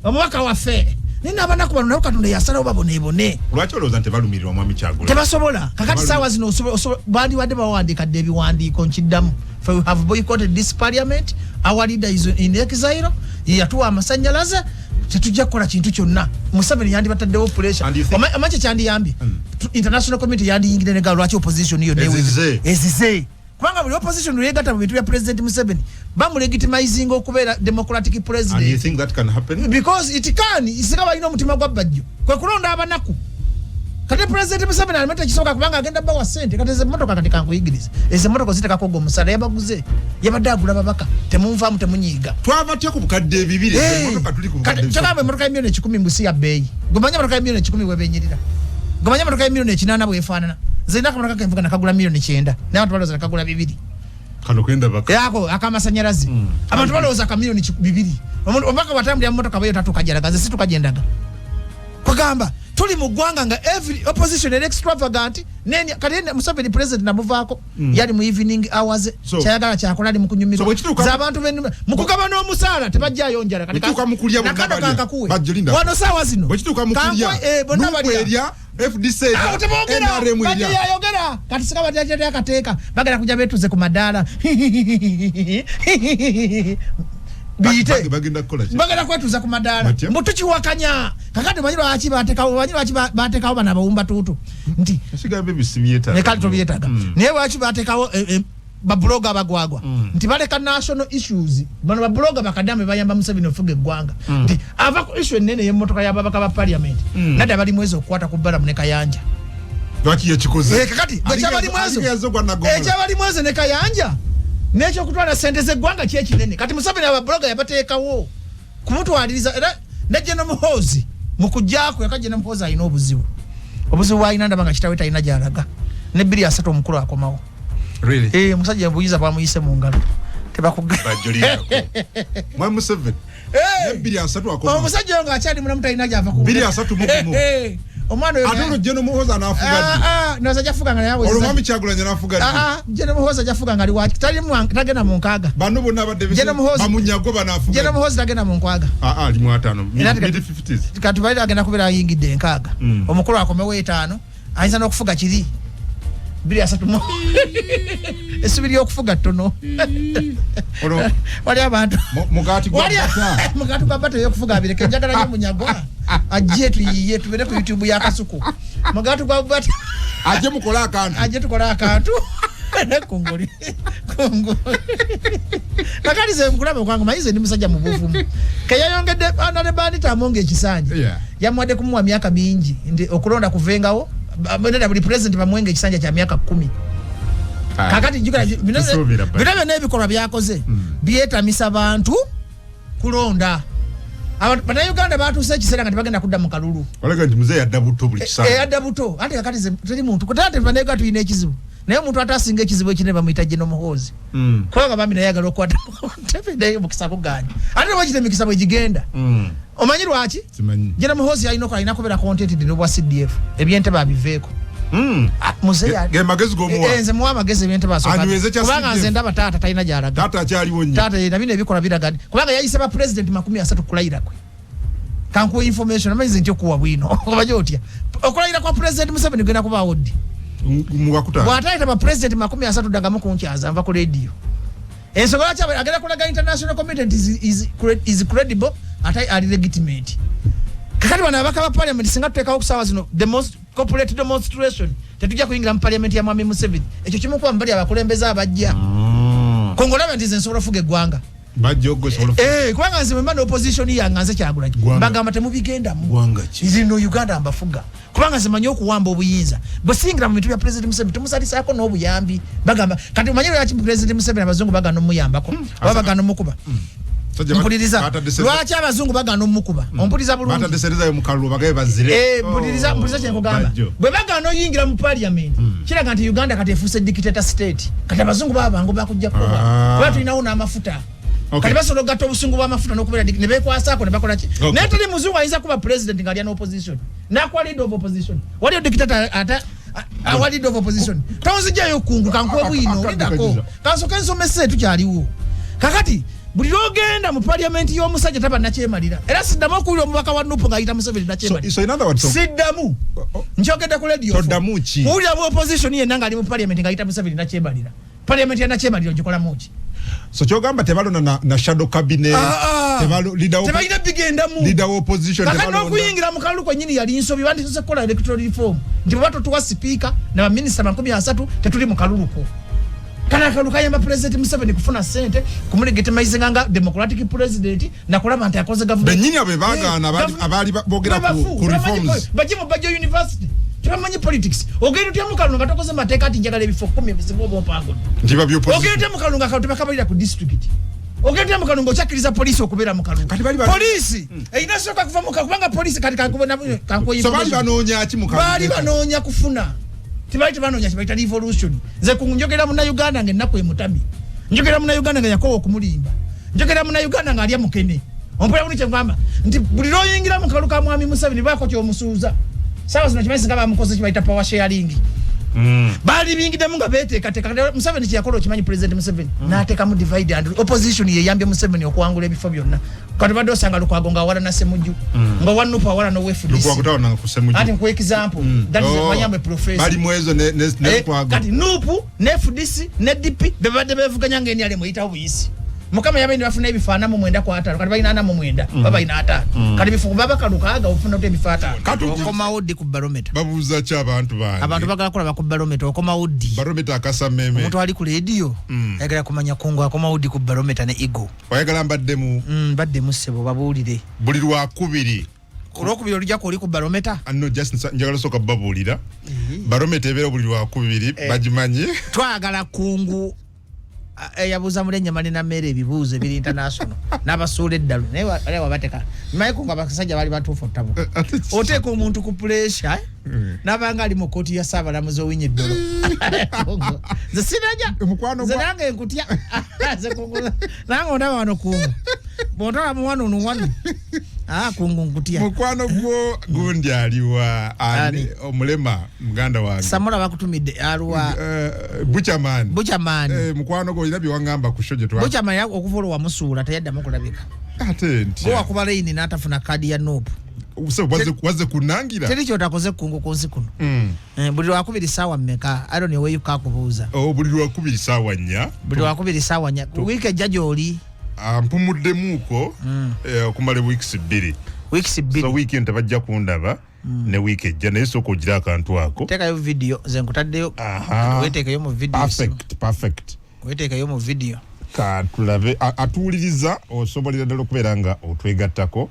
omubaka waffe, naye abanaku bano nabo Katonda yasalawo babonebone. Lwaki olowooza nti balumirirwa mwami Kyagulanyi? Tebasobola. Kakati saawa zino bandiwadde bawandiika dde ebiwandiiko. Nkiddamu, for we have boycotted this parliament. Our leader is in exile. Yatuwa amasanyalaze, tetujja kukola kintu kyonna. Museveni yandibataddewo pressure. Omanyi kyandiyambye? International community yandiyingire nega lwaki opposition yo ezize, kubanga buli opposition lwegatta mu bintu bya President Museveni, bamulegitimizinga okubeera democratic president. And you think that can happen? Because it can, singa balina omutima gwa Bajjo, kwe kulonda abanaku. Kati President Museveni alima tekisoboka, kubanga agenda bawa sente. Kati ezo emmotoka, kati kankuyigirize, ezo emmotoka zitekako ogwo omusala yabaguze, yabadde agula babaka. Temunvaamu, temunyiiga. Twava tya ku bukadde 200? Kyogamba emmotoka ya 1,100,000 mbusi ya bbeeyi? Gomanya emmotoka ya 1,100,000 bwebenyirira? Gomanya emmotoka ya 8 million bwefaanana? Nze nina akamotoka kenvuga, nakagula 9 million, naye abantu balowooza nakagula 2. Yako akamasanyalaze. Abantu balowooza ka 2 million. Omubaka bwatambulira mu motoka bweyo tatuuka gyalaga. Nze situka gyendaga. Kwegamba tuli mu ggwanga nga every opposition eri extravagant. Neni kati Museveni president namuvaako, yali mu evening hours, kyayagala kyakola, ali mu kunyumirwa abantu mu kugabana omusaala, tebajjayo njala. Nakano kankakuwe wano saawa zino. Bonna balya. FDC tebogera, yayogera. Kati sika batyatya akateeka, bagenda kujja betuze ku madaala biyite, bagenda kwetuza ku madaala mbu tukiwakanya. Kakati manyi lwaki batekawo, manyi lwaki batekawo bano abawumba tuutu nti kale tobyetaaga? Naye lwaki batekawo bablogger abagwagwa? Nti baleka national issues. Bano bablogger bakadame bayamba Museveni ofuga eggwanga, nti ava ku issue enene y'emmotoka y'ababaka ba parliament, nadde abali mwezi okukwata ku Balamu ne Kayanja. Lwaki yekikoze? Kakati ekyabali mwezi ne Kayanja n'ekyokutwala sente z'eggwanga kyekinene. Kati Museveni abablogger yabateekawo kumutwaliriza. Era ne General Muhoozi mu kujjaako yaka, General Muhoozi alina obuzibu, obuzibu bwalina ndaba nga kitawe talina gyalaga ne 2030 omukulu akomawo. Really? Eh, omusajja buyinza bwamuyise mu ngalo. Mwami Museveni 2030, omusajja oyo ng'akyali mulamu talina gyava. Ku 2031. Omwana oyo ate olwo General Muhoozi anaafuga ddi? Noza jafuga nga yawe. Olwo mwami Kyagulanyi anaafuga ddi? General Muhoozi ajafuga nga ali waki, tali tagenda mu nkaaga. Bano bonna abadde bamunyago banaafuga? General Muhoozi tagenda mu nkaaga. Ali mu 50, mid 50s. Kati bali agenda kubeera ayingidde 60. Omukulu akomewo 50, ayinza n'okufuga kiri 2030 mu essubi ly'okufuga ttono. Wali abantu mugati gwa bata. Mugati gwa bata eyokufuga abireke. Njagala nyo Munyagwa ajje tuyiye, tubere ku YouTube ya Kasuku. Mugati gwa bata. Ajje mukole akantu. Ajje tukole akantu kunguli kunguli. Kakati ze nkulaba kwangu mayize ndi musajja mubuvumu keyayongedde anale bandita amonga ekisanja, yamuwadde kumuwa myaka mingi ndi okulonda kuvengawo neda buli president bamwenga ekisanja kya myaka 10. Kakati jukira bino byonna ebikolwa byakoze byetamisa bantu kulonda. Bannayuganda batuuse ekiseera nga tebagenda kudda mu kalulu. Olaga nti muzeeyi adda buto buli kiseera. Adda buto. Ate kakati teri muntu ate bannayuganda tulina ekizibu. Naye omuntu atasinga ekizibu ekinene bamuyita General Muhoozi. Kubanga bambi naye ayagala okukwata ntebe, naye omukisa guganye. Ate lwaki emikisa bwe gigenda? Omanyi lwaki? Simanyi. General Muhoozi alina kubeera contented n'obwa CDF, ebyentebe abiveeko. Ah, muzeeyi Ge magezi g'omuwa. Eh, nze muwa amagezi ebyentebe asooka. Anyweze kya Kubanga CDF. nze ndaba taata talina gy'alaga. Taata akyaliwo nnyo. Taata ye, na bino ebikola biraga nti kubanga yayise ba president 30 kulayira kwe. Kankuwa information, amanyi nti okuwa bwino. Omanyi otya okulayira kwa President Museveni genda kubaawo ddi? Mu Gwakutaano. Bw'atayita ba president 30, ddangamu kunkyaza nva ku radio. Ensonga lwaki agenda kulaga international commitment is credible ate ali legitimate. Kakati bano ababaka ba parliament, singa tuteekawo okusaawa zino the most corporate demonstration, tetujja kuyingira mu parliament ya mwami Museveni. Ekyo kimu kuba mubali abakulembeze abajja kongolaba nti nze nsobola ofuga eggwanga. Bajja okusobola. Eh, kubanga nze bwemba n'opposition yange, nze Kyagulanyi, Ggwanga. mbagamba temubigendamu. Ggwanga ki? Nze no Uganda mbafuga, kubanga nze manyi okuwamba obuyinza. Bwe siyingira mu bintu bya President Museveni, tumusalisaako n'obuyambi. Bagamba kati omanyi lwaki President Museveni abazungu bagana omuyambako oba bagana omukuba? Mpuliriza, lwaki abazungu bagana omukuba? Ompuliriza bulungi? Batadde serezayo mu kalulu bagabe bazire. Eh, mpuliriza, mpuliriza kyenkugamba. Bajjo. Bwe bagaana oyingira mu parliament, kiraga nti Uganda kati efuuse dictator state. Kati abazungu baba bangu bakujja kuba kuba tulinawo n'amafuta. Kati basobola okugatta obusungu bw'amafuta n'okubeera ne bekwasaako ne bakola ki. Naye teri muzungu ayinza kuba president ng'alya n'opposition n'akuwa leader of opposition. Waliyo dictator ate awa leader of opposition? Tonzijjayo kungu, kankuwe bwino. Lindako. Kansooke nsomese, tukyaliwo. Kakati buli lwogenda mu parliament y'omusajja taba nakyemalira, era siddamu okuwulira omubaka wa NUP ng'ayita Museveni nakyemalira. So in other words, Siddamu, nkyogedde ku radio. Toddamu ki? Muwulira mu opposition yenna ng'ali mu parliament ng'ayita Museveni nakyemalira, parliament ya nakyemalira ogikolamu ki? So kyogamba tebalonda na shadow cabinet? Ah, ah. Tebalo Tebalina bigendamu. Leader wa opposition Kakati tebalonda. n'okuyingira mu kalulu kwennyini yali nsobi. Bandisose kukola electoral reform nti bwe batotuwa sipiika na baminisita 30, tetuli mu kaluluko. Kano akalulu kayamba President Museveni kufuna sente kumulegitimizinga nga democratic president nakulaba nti akoze government. Bennyini abo be baagaana abaali boogera ku reforms. Bajje mu Bajjo University, tebamanyi politics. Ogenda otya mu kalulu nga tokoze mateeka nti njagala ebifo 10 ebisinga obumpango? Nti ba opposition. Ogenda otya mu kalulu nga akalulu tebakabalira ku district? Ogenda otya mu kalulu ng'okyakkiriza poliisi okubeera mu kalulu? Kati Poliisi erina sooka kuva mu kalulu, kubanga poliisi kati kankuwe So baali information. banoonya ki mu kalulu? Baali banoonya kufuna, tibaali tebanoonya kibaita revolution. Nze ku njogera Munnayuganda nga ennaku emutami, njogera Munnayuganda nga yakowa okumulimba, njogera Munnayuganda nga alya mukene. Ompulira bulungi kyengamba nti buli lwoyingira mu kalulu ka mwami Museveni baako kyomusuuza. Saawa zino kimanyi singa bamukoze kibaita power sharing, baali bingiddemu nga beteekateeka. Kati Museveni kyeyakola okimanyi? President Museveni n'ateekamu divide and opposition, yeyambye Museveni okuwangula ebifo byonna. Kati badde osanga Lukwago nga awala na Semujju, nga owa NUP awala n'owa FDC. Lukwago tawana ku Semujju. Ati nkuwa example, that is Oh. Wanyambe professor. Bali mwezo ne Lukwago. Kati NUP ne FDC ne DP bebadde bevuganya nga NRM eyitawo buyisi. Mukama yabaine bafuna ebifo 49 ku 50, kati balina 49, baba balina 50. Kati bifo baba kalukaaga ofuna ot ebifo 50. Okomawo ddi ku Barometer? Babuuza ki abantu bange? Abantu bagala kulaba ku Barometer, okomawo ddi? Barometer akasameme. Omuntu ali ku lediyo ayagala kumanya Kungu akomawo ddi ku Barometer ne Eagle. Oyagala mbaddemu? Baddemu ssebo, babuulire. Buli lwakubiri. Olwokubiri olujja kwoli ku Barometer? Ah, no, just njagala sooka babuulira Barometer ebeera buli lwakubiri, bagimanyi. Twagala Kungu eyabuuza mulenyama nina mmere ebibuuzo ebiri international n'abasuula eddalu, naye wali wabateka manyi Kungu abasajja bali batuufu ottabuka. Ate ki? Oteeka omuntu ku pressure n'abanga ali mu kooti ya Ssaabalamuzi Owiny Dollo. Nze sinaja. Mukwano Nze nange nkutya. Nze Kungu, nange ondaba wano Kungu, bw'ontwala mu wano no wano, ah, Kungu nkutya. Mukwano gwo gundi aliwa? Ani? Omulema muganda wange. Samula bakutumidde aluwa? Buchaman. Buchaman. Mukwano gwo olina byewaŋŋamba ku show gye twa Buchaman okuva olwo wamusuula, teyaddamu kulabika. Ate ntya? Gwe wakuba layini n'atafuna kaadi ya NUP. Se wazze kunangira. Teri kyotakoze Kungu ku nsi kuno. Eh, buli lwakubiri saawa mmeka? Iron eweyuka akubuuza. Oh, buli lwakubiri saawa 4. Buli lwakubiri saawa 4. Wiiki ejja gy'oli? Ah, mpumuddemuuko okumala weeks 2. Weeks 2. So wiiki eno tebajja kundaba ne wiiki ejja, naye sooka ogira akantu ako. Teekayo video, nze nkutaddeyo. Aha. Weteekeyo mu video. Perfect, perfect. Weteekeyo mu video. Katulabe atuwuliriza, osobolera ddala okubeera nga otwegattako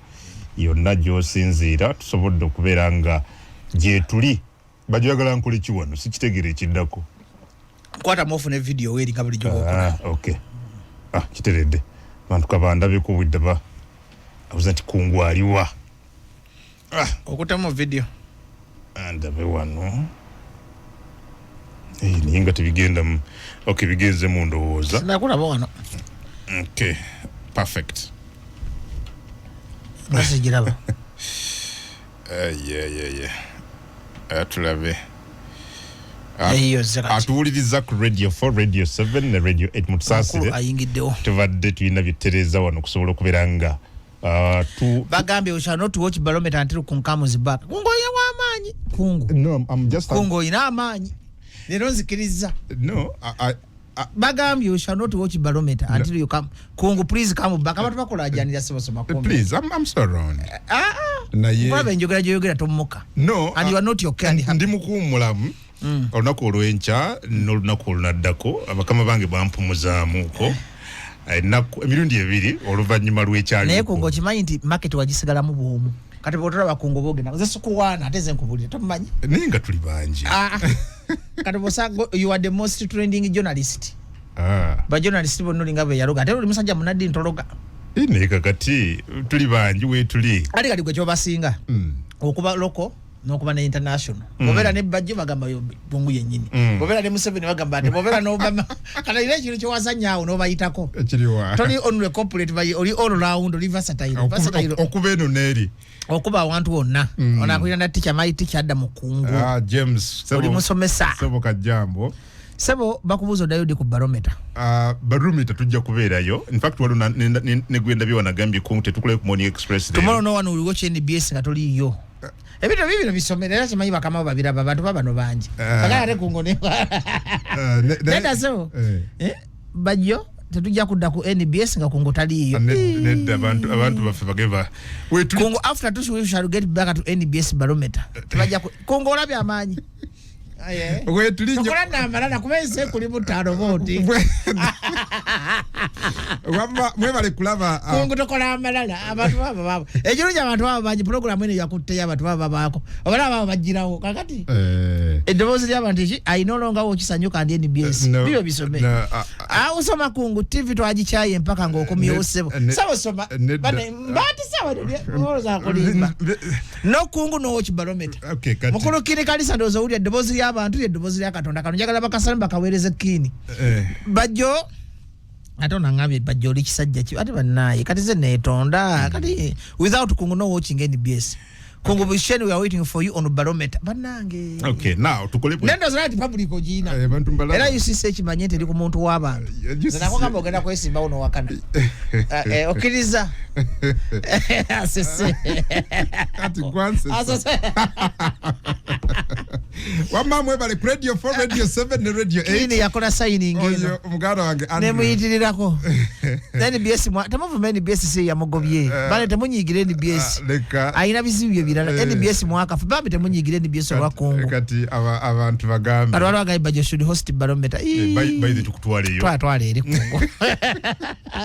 yonna gy'osinziira. Tusobodde okubeera nga gyetuli. Bajoyagala nkole ki wano? Sikitegeera ekiddako. Kwatamu ofune video weeri nga bulijjo bwokola. Ah, okay. Ah, kiteredde. Bantu kabandabeko obwedda ba abuza nti Kungu aliwa. Ah, Okutamu video. Ndabe wano. Naye nga tebigenda mu, okay, bigenze mu ndowooza. Nakulaba wano. Okay, perfect. Nga sigiraba. Yeah. Tulabe. Eyo zze kati. Atuwuliriza ku Radio 4, Radio 7 ne Radio 8, mutusaasire. Omukulu ayingiddewo. Tubadde tulina byetutereeza wano okusobola okubeera nga Bagambye we shall not watch Barometer until Kungu comes back. Kungu oyina w'amaanyi. Kungu. No, I'm just Kungu oyina amaanyi. Leero nzikiriza. No, I Bagambye we shall not watch Barometer until you come. Kungu, please come back. Abantu bakola ajanira sebo soma kombe. Please, I'm so around. Ah, ah. Naye Kulaba enjogera gy'oyogera tomuka. No, And you are not okay and happy. Ndi mukuwummulamu olunaku olw'enkya n'olunaku olunaddako. Abakama bange bampumuzaamuko ennaku emirundi ebiri oluvannyuma lw'ekyali. Naye Kungu, okimanyi nti market wagisigalamu bwomu. Kati bw'otolaba Kungu boogenda. Nze sikuwaana, ate nze nkubulira tomumanyi. Naye nga tuli bangi. Ah, ah. Kati bw'osa you are the most trending journalist. Ah. Ba journalist bonna olinga bwe yaloga. Ate oli musajja munaddi ntologa. Naye kakati tuli bangi weetuli. Ate kati gwe kyobasinga okuba local n'okuba ne international. Bw'obeera ne Bajjo bagamba yo Bungu yennyini. Bw'obeera ne Museveni bagamba ate bw'obeera ne Obama. Kati olina ekintu ky'owazannya awo n'obayitako. Ekiriwa? Toli only corporate, but oli all round, oli versatile. Versatile. Okuba eno n'eri. Okuba awantu wonna. Ono akulira na teacher, my teacher adda mu Kungu. Ah, James, Oli musomesa. Sebo kajambo. Sebo bakubuuza oddayo ddi ku Barometer. Barometer tujja kubeerayo. In fact, waliwo ne gwe ndabye wanagambye Kungu tetukulayo ku Morning Express leero. Tomorrow no one will watch NBS nga toliiyo. Ebintu bibino bisomere era kimanyi bakama bo babiraba, abantu babano bangi. Bagala ate Kungu ne Nedda sebo. Bajjo tetujja kudda ku NBS nga Kungu taliiyo. Nedda, abantu baffe bageva. Wetuli Kungu, after two we shall get back to NBS Barometer. Tebajja Kungu olabye amaanyi. Aye. Wetuli nnyo. Tokola n'amalala kuba ensi ekuli mutaano bw'oti. Wamma mwebale kulaba, Kungu tokola amalala, abantu baba baba. Ekirungi abantu baba bangi, pulogulaamu eno yakutteyo abantu baba babaako. Obalaba baba bagirawo kakati. Eddoboozi ly'abantu ki? I no longer watch Sanyuka and NBS. No, Bibyo bisome. no, Usoma Kungu, TV twagikyaye mpaka ng'okomyewo ssebo. Sabo soma. Bane, mbaati sawa olowooza kulimba. No Kungu no watch Barometer. Okay, kati. Mukulu Kini Kalisa ndowooza owulira eddoboozi ly'abantu ly'eddoboozi lya Katonda. Kano njagala bakasalamu bakaweereze Kini. Bajjo ate onaŋŋambye Bajjo oli kisajja ki, ate bannaaye kati ze neetonda kati without Kungu no watching NBS. Kungu Bushen, we are waiting for you on Barometer. Bannange. Okay, now tukole Nendo zala public ogiyina. Bantu mbalaba. Era UCC ekimanye nti eri ku muntu w'abantu. UCC. Nze nakugamba ogenda kwesimbawo n'owakana. Okkiriza? Asese. Kati gwansesa. Asese. Wamma mwebale ku Radio 4, Radio 7 ne Radio 8. Kini yakola signing eno. Oyo muganda wange Andrew. Nemuyitirirako. NBS temuvuma NBS si yamugobye. Bale temunyiigira NBS. Leka. Alina bizibu bye birala. NBS mwaka bambi temunyiigira NBS olwa Kungu. Kati abantu bagambe. Kati waliwo agambye Bajjo should host Barometer. By the tukutwaleyo. Twala eri Kungu.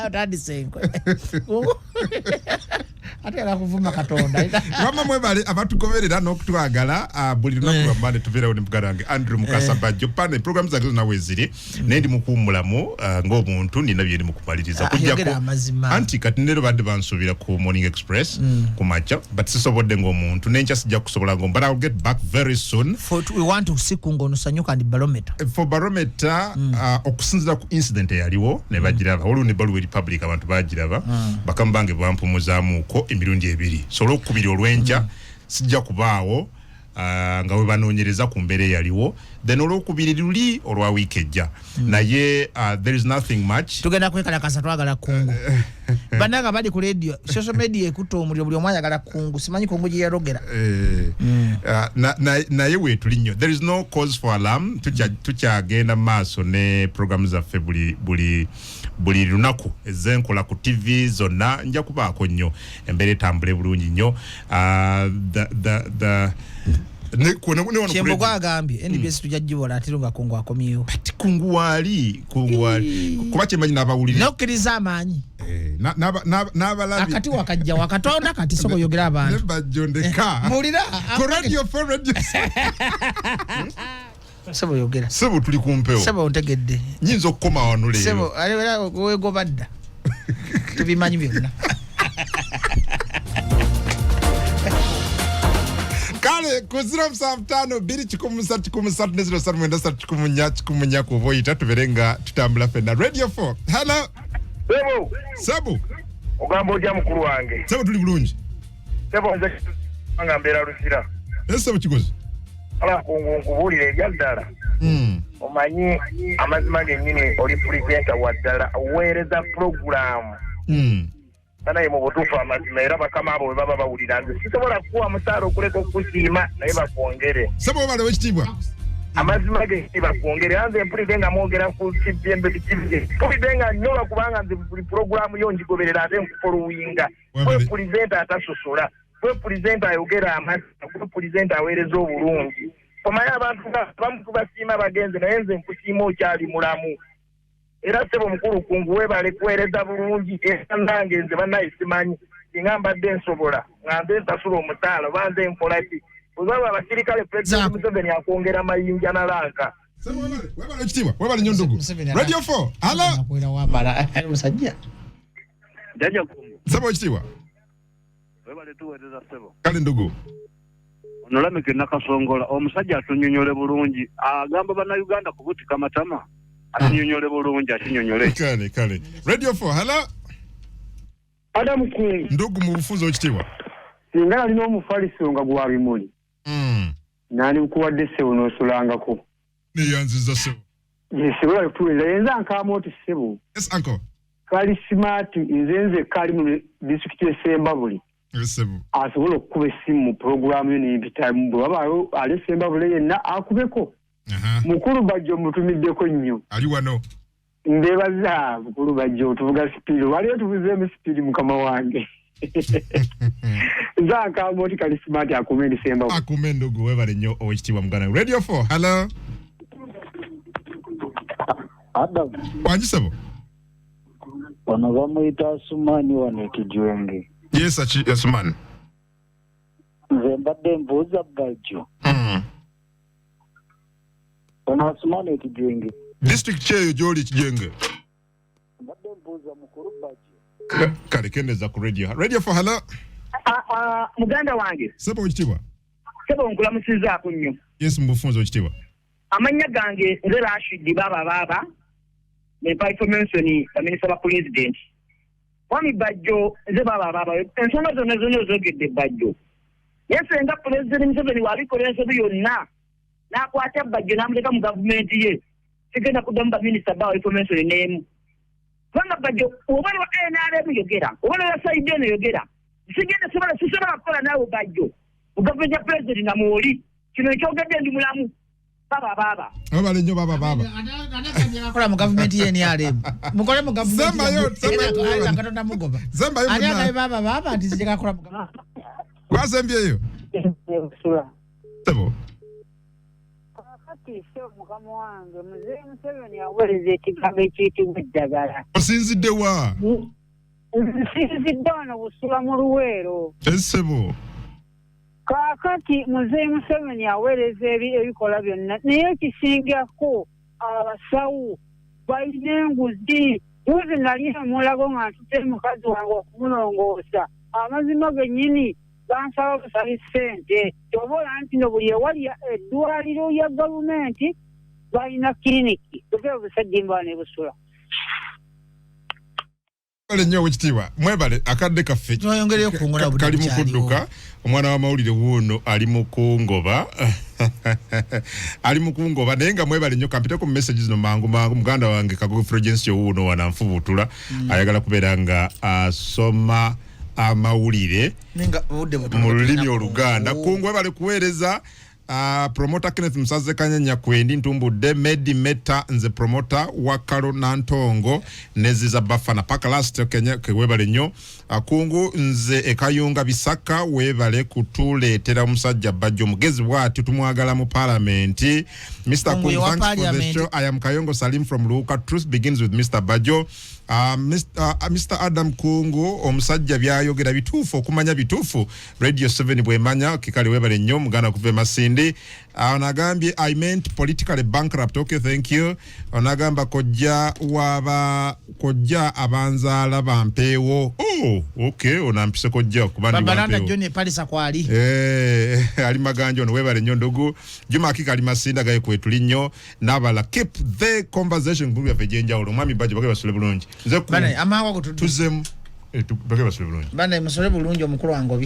Otandise enkwe. Kungu. Ate era kuvuma Katonda. Wamma mwebale abatugoberera n'okutwagala, buli lunaku lwa Monday tubeerawo ne muganda wange Andrew Mukasa Bajjo. Pane program zange zonna weeziri, naye ndi mukuwummulamu, ng'omuntu nina bye ndi mu kumaliriza. Kujjako Yogera amazima. Anti kati leero badde bansuubira ku Morning Express ku makya, but sisobodde ng'omuntu, n'enkya sijja kusobola ng'omuntu, but I'll get back very soon. For, we want to see Kungu on Sanyuka and Barometer. For Barometer, okusinziira ku incident eyaliwo ne bagiraba, waliwo n'ebbaluwa eri public abantu bagiraba, bakama bange bampumuzaamuko emirundi ebiri. So olwokubiri olw'enkya sijja kubaawo, nga we banoonyereza ku mbeera eyaliwo, then olwokubiri luli olwa wiiki ejja. Naye there is nothing much. Tugenda kwekalakasa, twagala Kungu. Bannange bali ku radio, social media ekutta omuliro, buli omu ayagala Kungu. Simanyi Kungu gye yalogera. Naye weetuli nnyo, there is no cause for alarm. Tukyagenda mu maaso ne programu zaffe buli lunaku ezenkola ku TV zonna. Nja kubaako nnyo, embeera etambule bulungi nnyo. The ne, ku- ne, ne wano ku Kyembogo radio. agambye NBS tujja gibola ate nga Kungu akomyewo. Kati Kungu waali, Kungu waali kuba kyemanyi n'abawulire. Nokkiriza amaanyi. N'abalabi. Akati wakajja wakatonda kati soko yogera abantu. Ne Bajjo ndeka. Muwulira? Ku Radio 4, Radio Sebo yogera. Sebo tuli ku mpewo. Sebo ontegedde. Nyinza okukoma wano leero. Sebo, era wegoba dda. Tubimanyi byonna. Kale. Kale ku 075 2 103 ne 073 1 4 1 kuba oyita, tubeere nga tutambula ffenna. Radio 4, hello. Sebo. Sabu. Ogamba otya, mukulu wange? Sebo, tuli bulungi. Sebo, nze nga mbeera Luzira. Ese Kikozi. Ala kungu, nkubuulira ebya ddala. Omanyi amazima gennyini, oli presenter wa ddala, oweereza purogulaamu. Banaye, mu butuufu amazima, era bakama abo bwe baba bawulira, nze sisobola kukuwa musaala okuleka okukusiima, naye bakwongere. Sebo, webale, wekitiibwa. Amazima gennyini, bakwongere. Era nze mpulidde nga mwogera ku kibyembe bikibye, mpulidde nga nnyola, kubanga nze buli purogulaamu yo ngigoberera ate nkufollowinga. Webale. Gwe presenter atasosola, gwe presenter ayogera amazima, gwe presenter aweereza obulungi. Omanyi abantu nga abamu tubasiima bagenze, naye nze nkusiima okyali mulamu. Era ssebo mukulu Kungu, weebale kuweereza bulungi. Era nange nze bannaye simanyi singa mbadde nsobola nga nze nsasula omusaala oba nze nkola ki, bwebaba abasirikale, President Zaako. Museveni akwongera mayinja na rank. Sebo, webale, webale ekitiibwa, webale nnyo ndugu. Museveni Radio 4, hello. Nakwera wambala musajja. Jajja Kungu, Sebo, ekitiibwa. webale tuweereza, ssebo. Kale ndugu. Ono Lameke Nakasongola, omusajja atunyonyole bulungi. Agamba Bannayuganda kubutika matama. Atunyonyole bulungi, akinyonyole. Kale kale. Radio 4, hello. Adamu Kungu. Ndugu, mu bufunze, ekitiibwa. Singa nalina omufaliso nga gwa bimuli, nandikuwadde, ssebo, n'osulangako. Neyanziza, ssebo. Ssebo, alikutuweereza yenza nkaama oti, ssebo. Yes, uncle. Kali Smart, nze nzekka ali mu disitulikiti y'Essembabule Yes, ssebo. asobola okukuba essimu mu puroguraamu yo nempitamu. Bwe wabaayo ali Essembabule yenna akubeko. Mukulu Bajjo mutumiddeko nnyo. Ali wano. Mbebaza, mukulu Bajjo, otuvuga speed, waliyo tuvuzeemu speed, mukama wange. Nze nkaama oti Kali Smart akume Endisembabule. Akume, ndugu, webale nnyo, owekitiibwa muganda. Radio 4, hello. Adam, Wangi, ssebo. wano bamuyita Asumani wano ekijwenge. Yes, achi Asuman. Nze mbadde mbuuza Bajjo. Ono Asumani ekijwenge. District kyeyo gy'oli Kijenge? Mbadde mbuuza mukulu Bajjo. Kale kendeza ku radio. Radio 4, hello. Muganda wange. Sebo, ekitiibwa. Sebo, nkulamusizaako nnyo. Yes, mu bufunze, ekitiibwa. Amannya gange nze Rashidi Baba Baba, nempa information baminisita ba pulezidenti. Mwami Bajjo, nze Baba Baba, ensonga zonna zonna ozogedde, Bajjo. Naye senga Pulezidenti Museveni wabikola ensobi yonna n'akwata Bajjo n'amuleka mu gavumenti ye, sigenda kuddamu baminisita bawa information n'emu, kubanga Bajjo oba wa NRM yogera, oba wa side eno yogera, sigenda sobola, sisobola kukola naawe Bajjo mu gavumenti ya pulezidenti nga mwoli. Kino ekyogedde ndi mulamu. Baba Baba. Webale nnyo, Baba Baba. Kola mu gavumenti ye NRM, mukole mu gavumenti. Sembayo, sembayo. Katonda mugoba. Sembayo. Ani Munna. agabe Baba Baba nti zijekakola mu gavumenti? Gwasembyeyo. Sula. Sebo. Kakati se mukama wange Muzeeyi Museveni aweereza ekigambo ekiyitibwa eddagala. Osinzidde wa? Nsinzidde wano Busula mu Luweero. Esebo. Kaakati Muzeeyi Museveni aweereza ebikola byonna, naye ekisingako abasawo balina enguzi. Juzi nali emulago nga ntute mukazi wange okumulongoosa, amazima gennyini bansaba busabi ssente. Kyoba ola nti no buli ewali eddwaliro lya gavumenti balina kiriniki ogera busajjimba ne Busula. Mwebale nnyo, owekitiibwa, mwebale. Akadde kaffe Tweyongereyo okukungula budde kali mu bukyaliwo. kudduka. Omwana w'amawulire wuuno ali mu kungoba, ali mu kungoba, naye nga mwebale nnyo. Kampiteko mu message zino mangu mangu. Muganda wange Kagogo Fulgence wuuno wano anfubutula, ayagala kubeera nga asoma amawulire Ninga obudde butono. mu lulimi Tulina Oluganda. Kungu. Kungu, webale kuweereza. Promoter Kenneth Musaze Kanyanya kwendi ntumbudde Medi Meta, nze promoter wa Kalo Nantongo neziza Bafana paka last Kenya. Webale nnyo. Kungu, nze ekayunga Bisaka, webale kutuleetera omusajja Bajjo, omugezi bw'ati, tumwagala mu palamenti. Mr. Kungu Kungu, ye wa thanks for the parliament. show. I am Kayongo Salim from Luuka. Truth begins with Mr. Bajo. Mr. Adam Kungu, omusajja byayogera bituufu, okumanya bituufu. Radio 7 bwemanya kikale. Webale nnyo muganda kuva e Masindi. Onagambye, "I meant politically bankrupt." Okay, thank you. Onagamba, "Kojja waba kojja abanzaala bampeewo." Oh, okay, onampise kojja kuba ndi Babalanda. wampeewo. John Palisa kwali. Eh, ali Maganja ono, webale nnyo ndugu. Juma Akika ali Masinda gaye kwetuli nnyo n'abala. Keep the conversation ku byaffe egyenjawulo. Omwami Bajjo, bage basule bulungi. Nze Bane amawa gutudde. Tuzemu. Eh, bage basule bulungi. Bane musole bulungi, omukulu wangobi.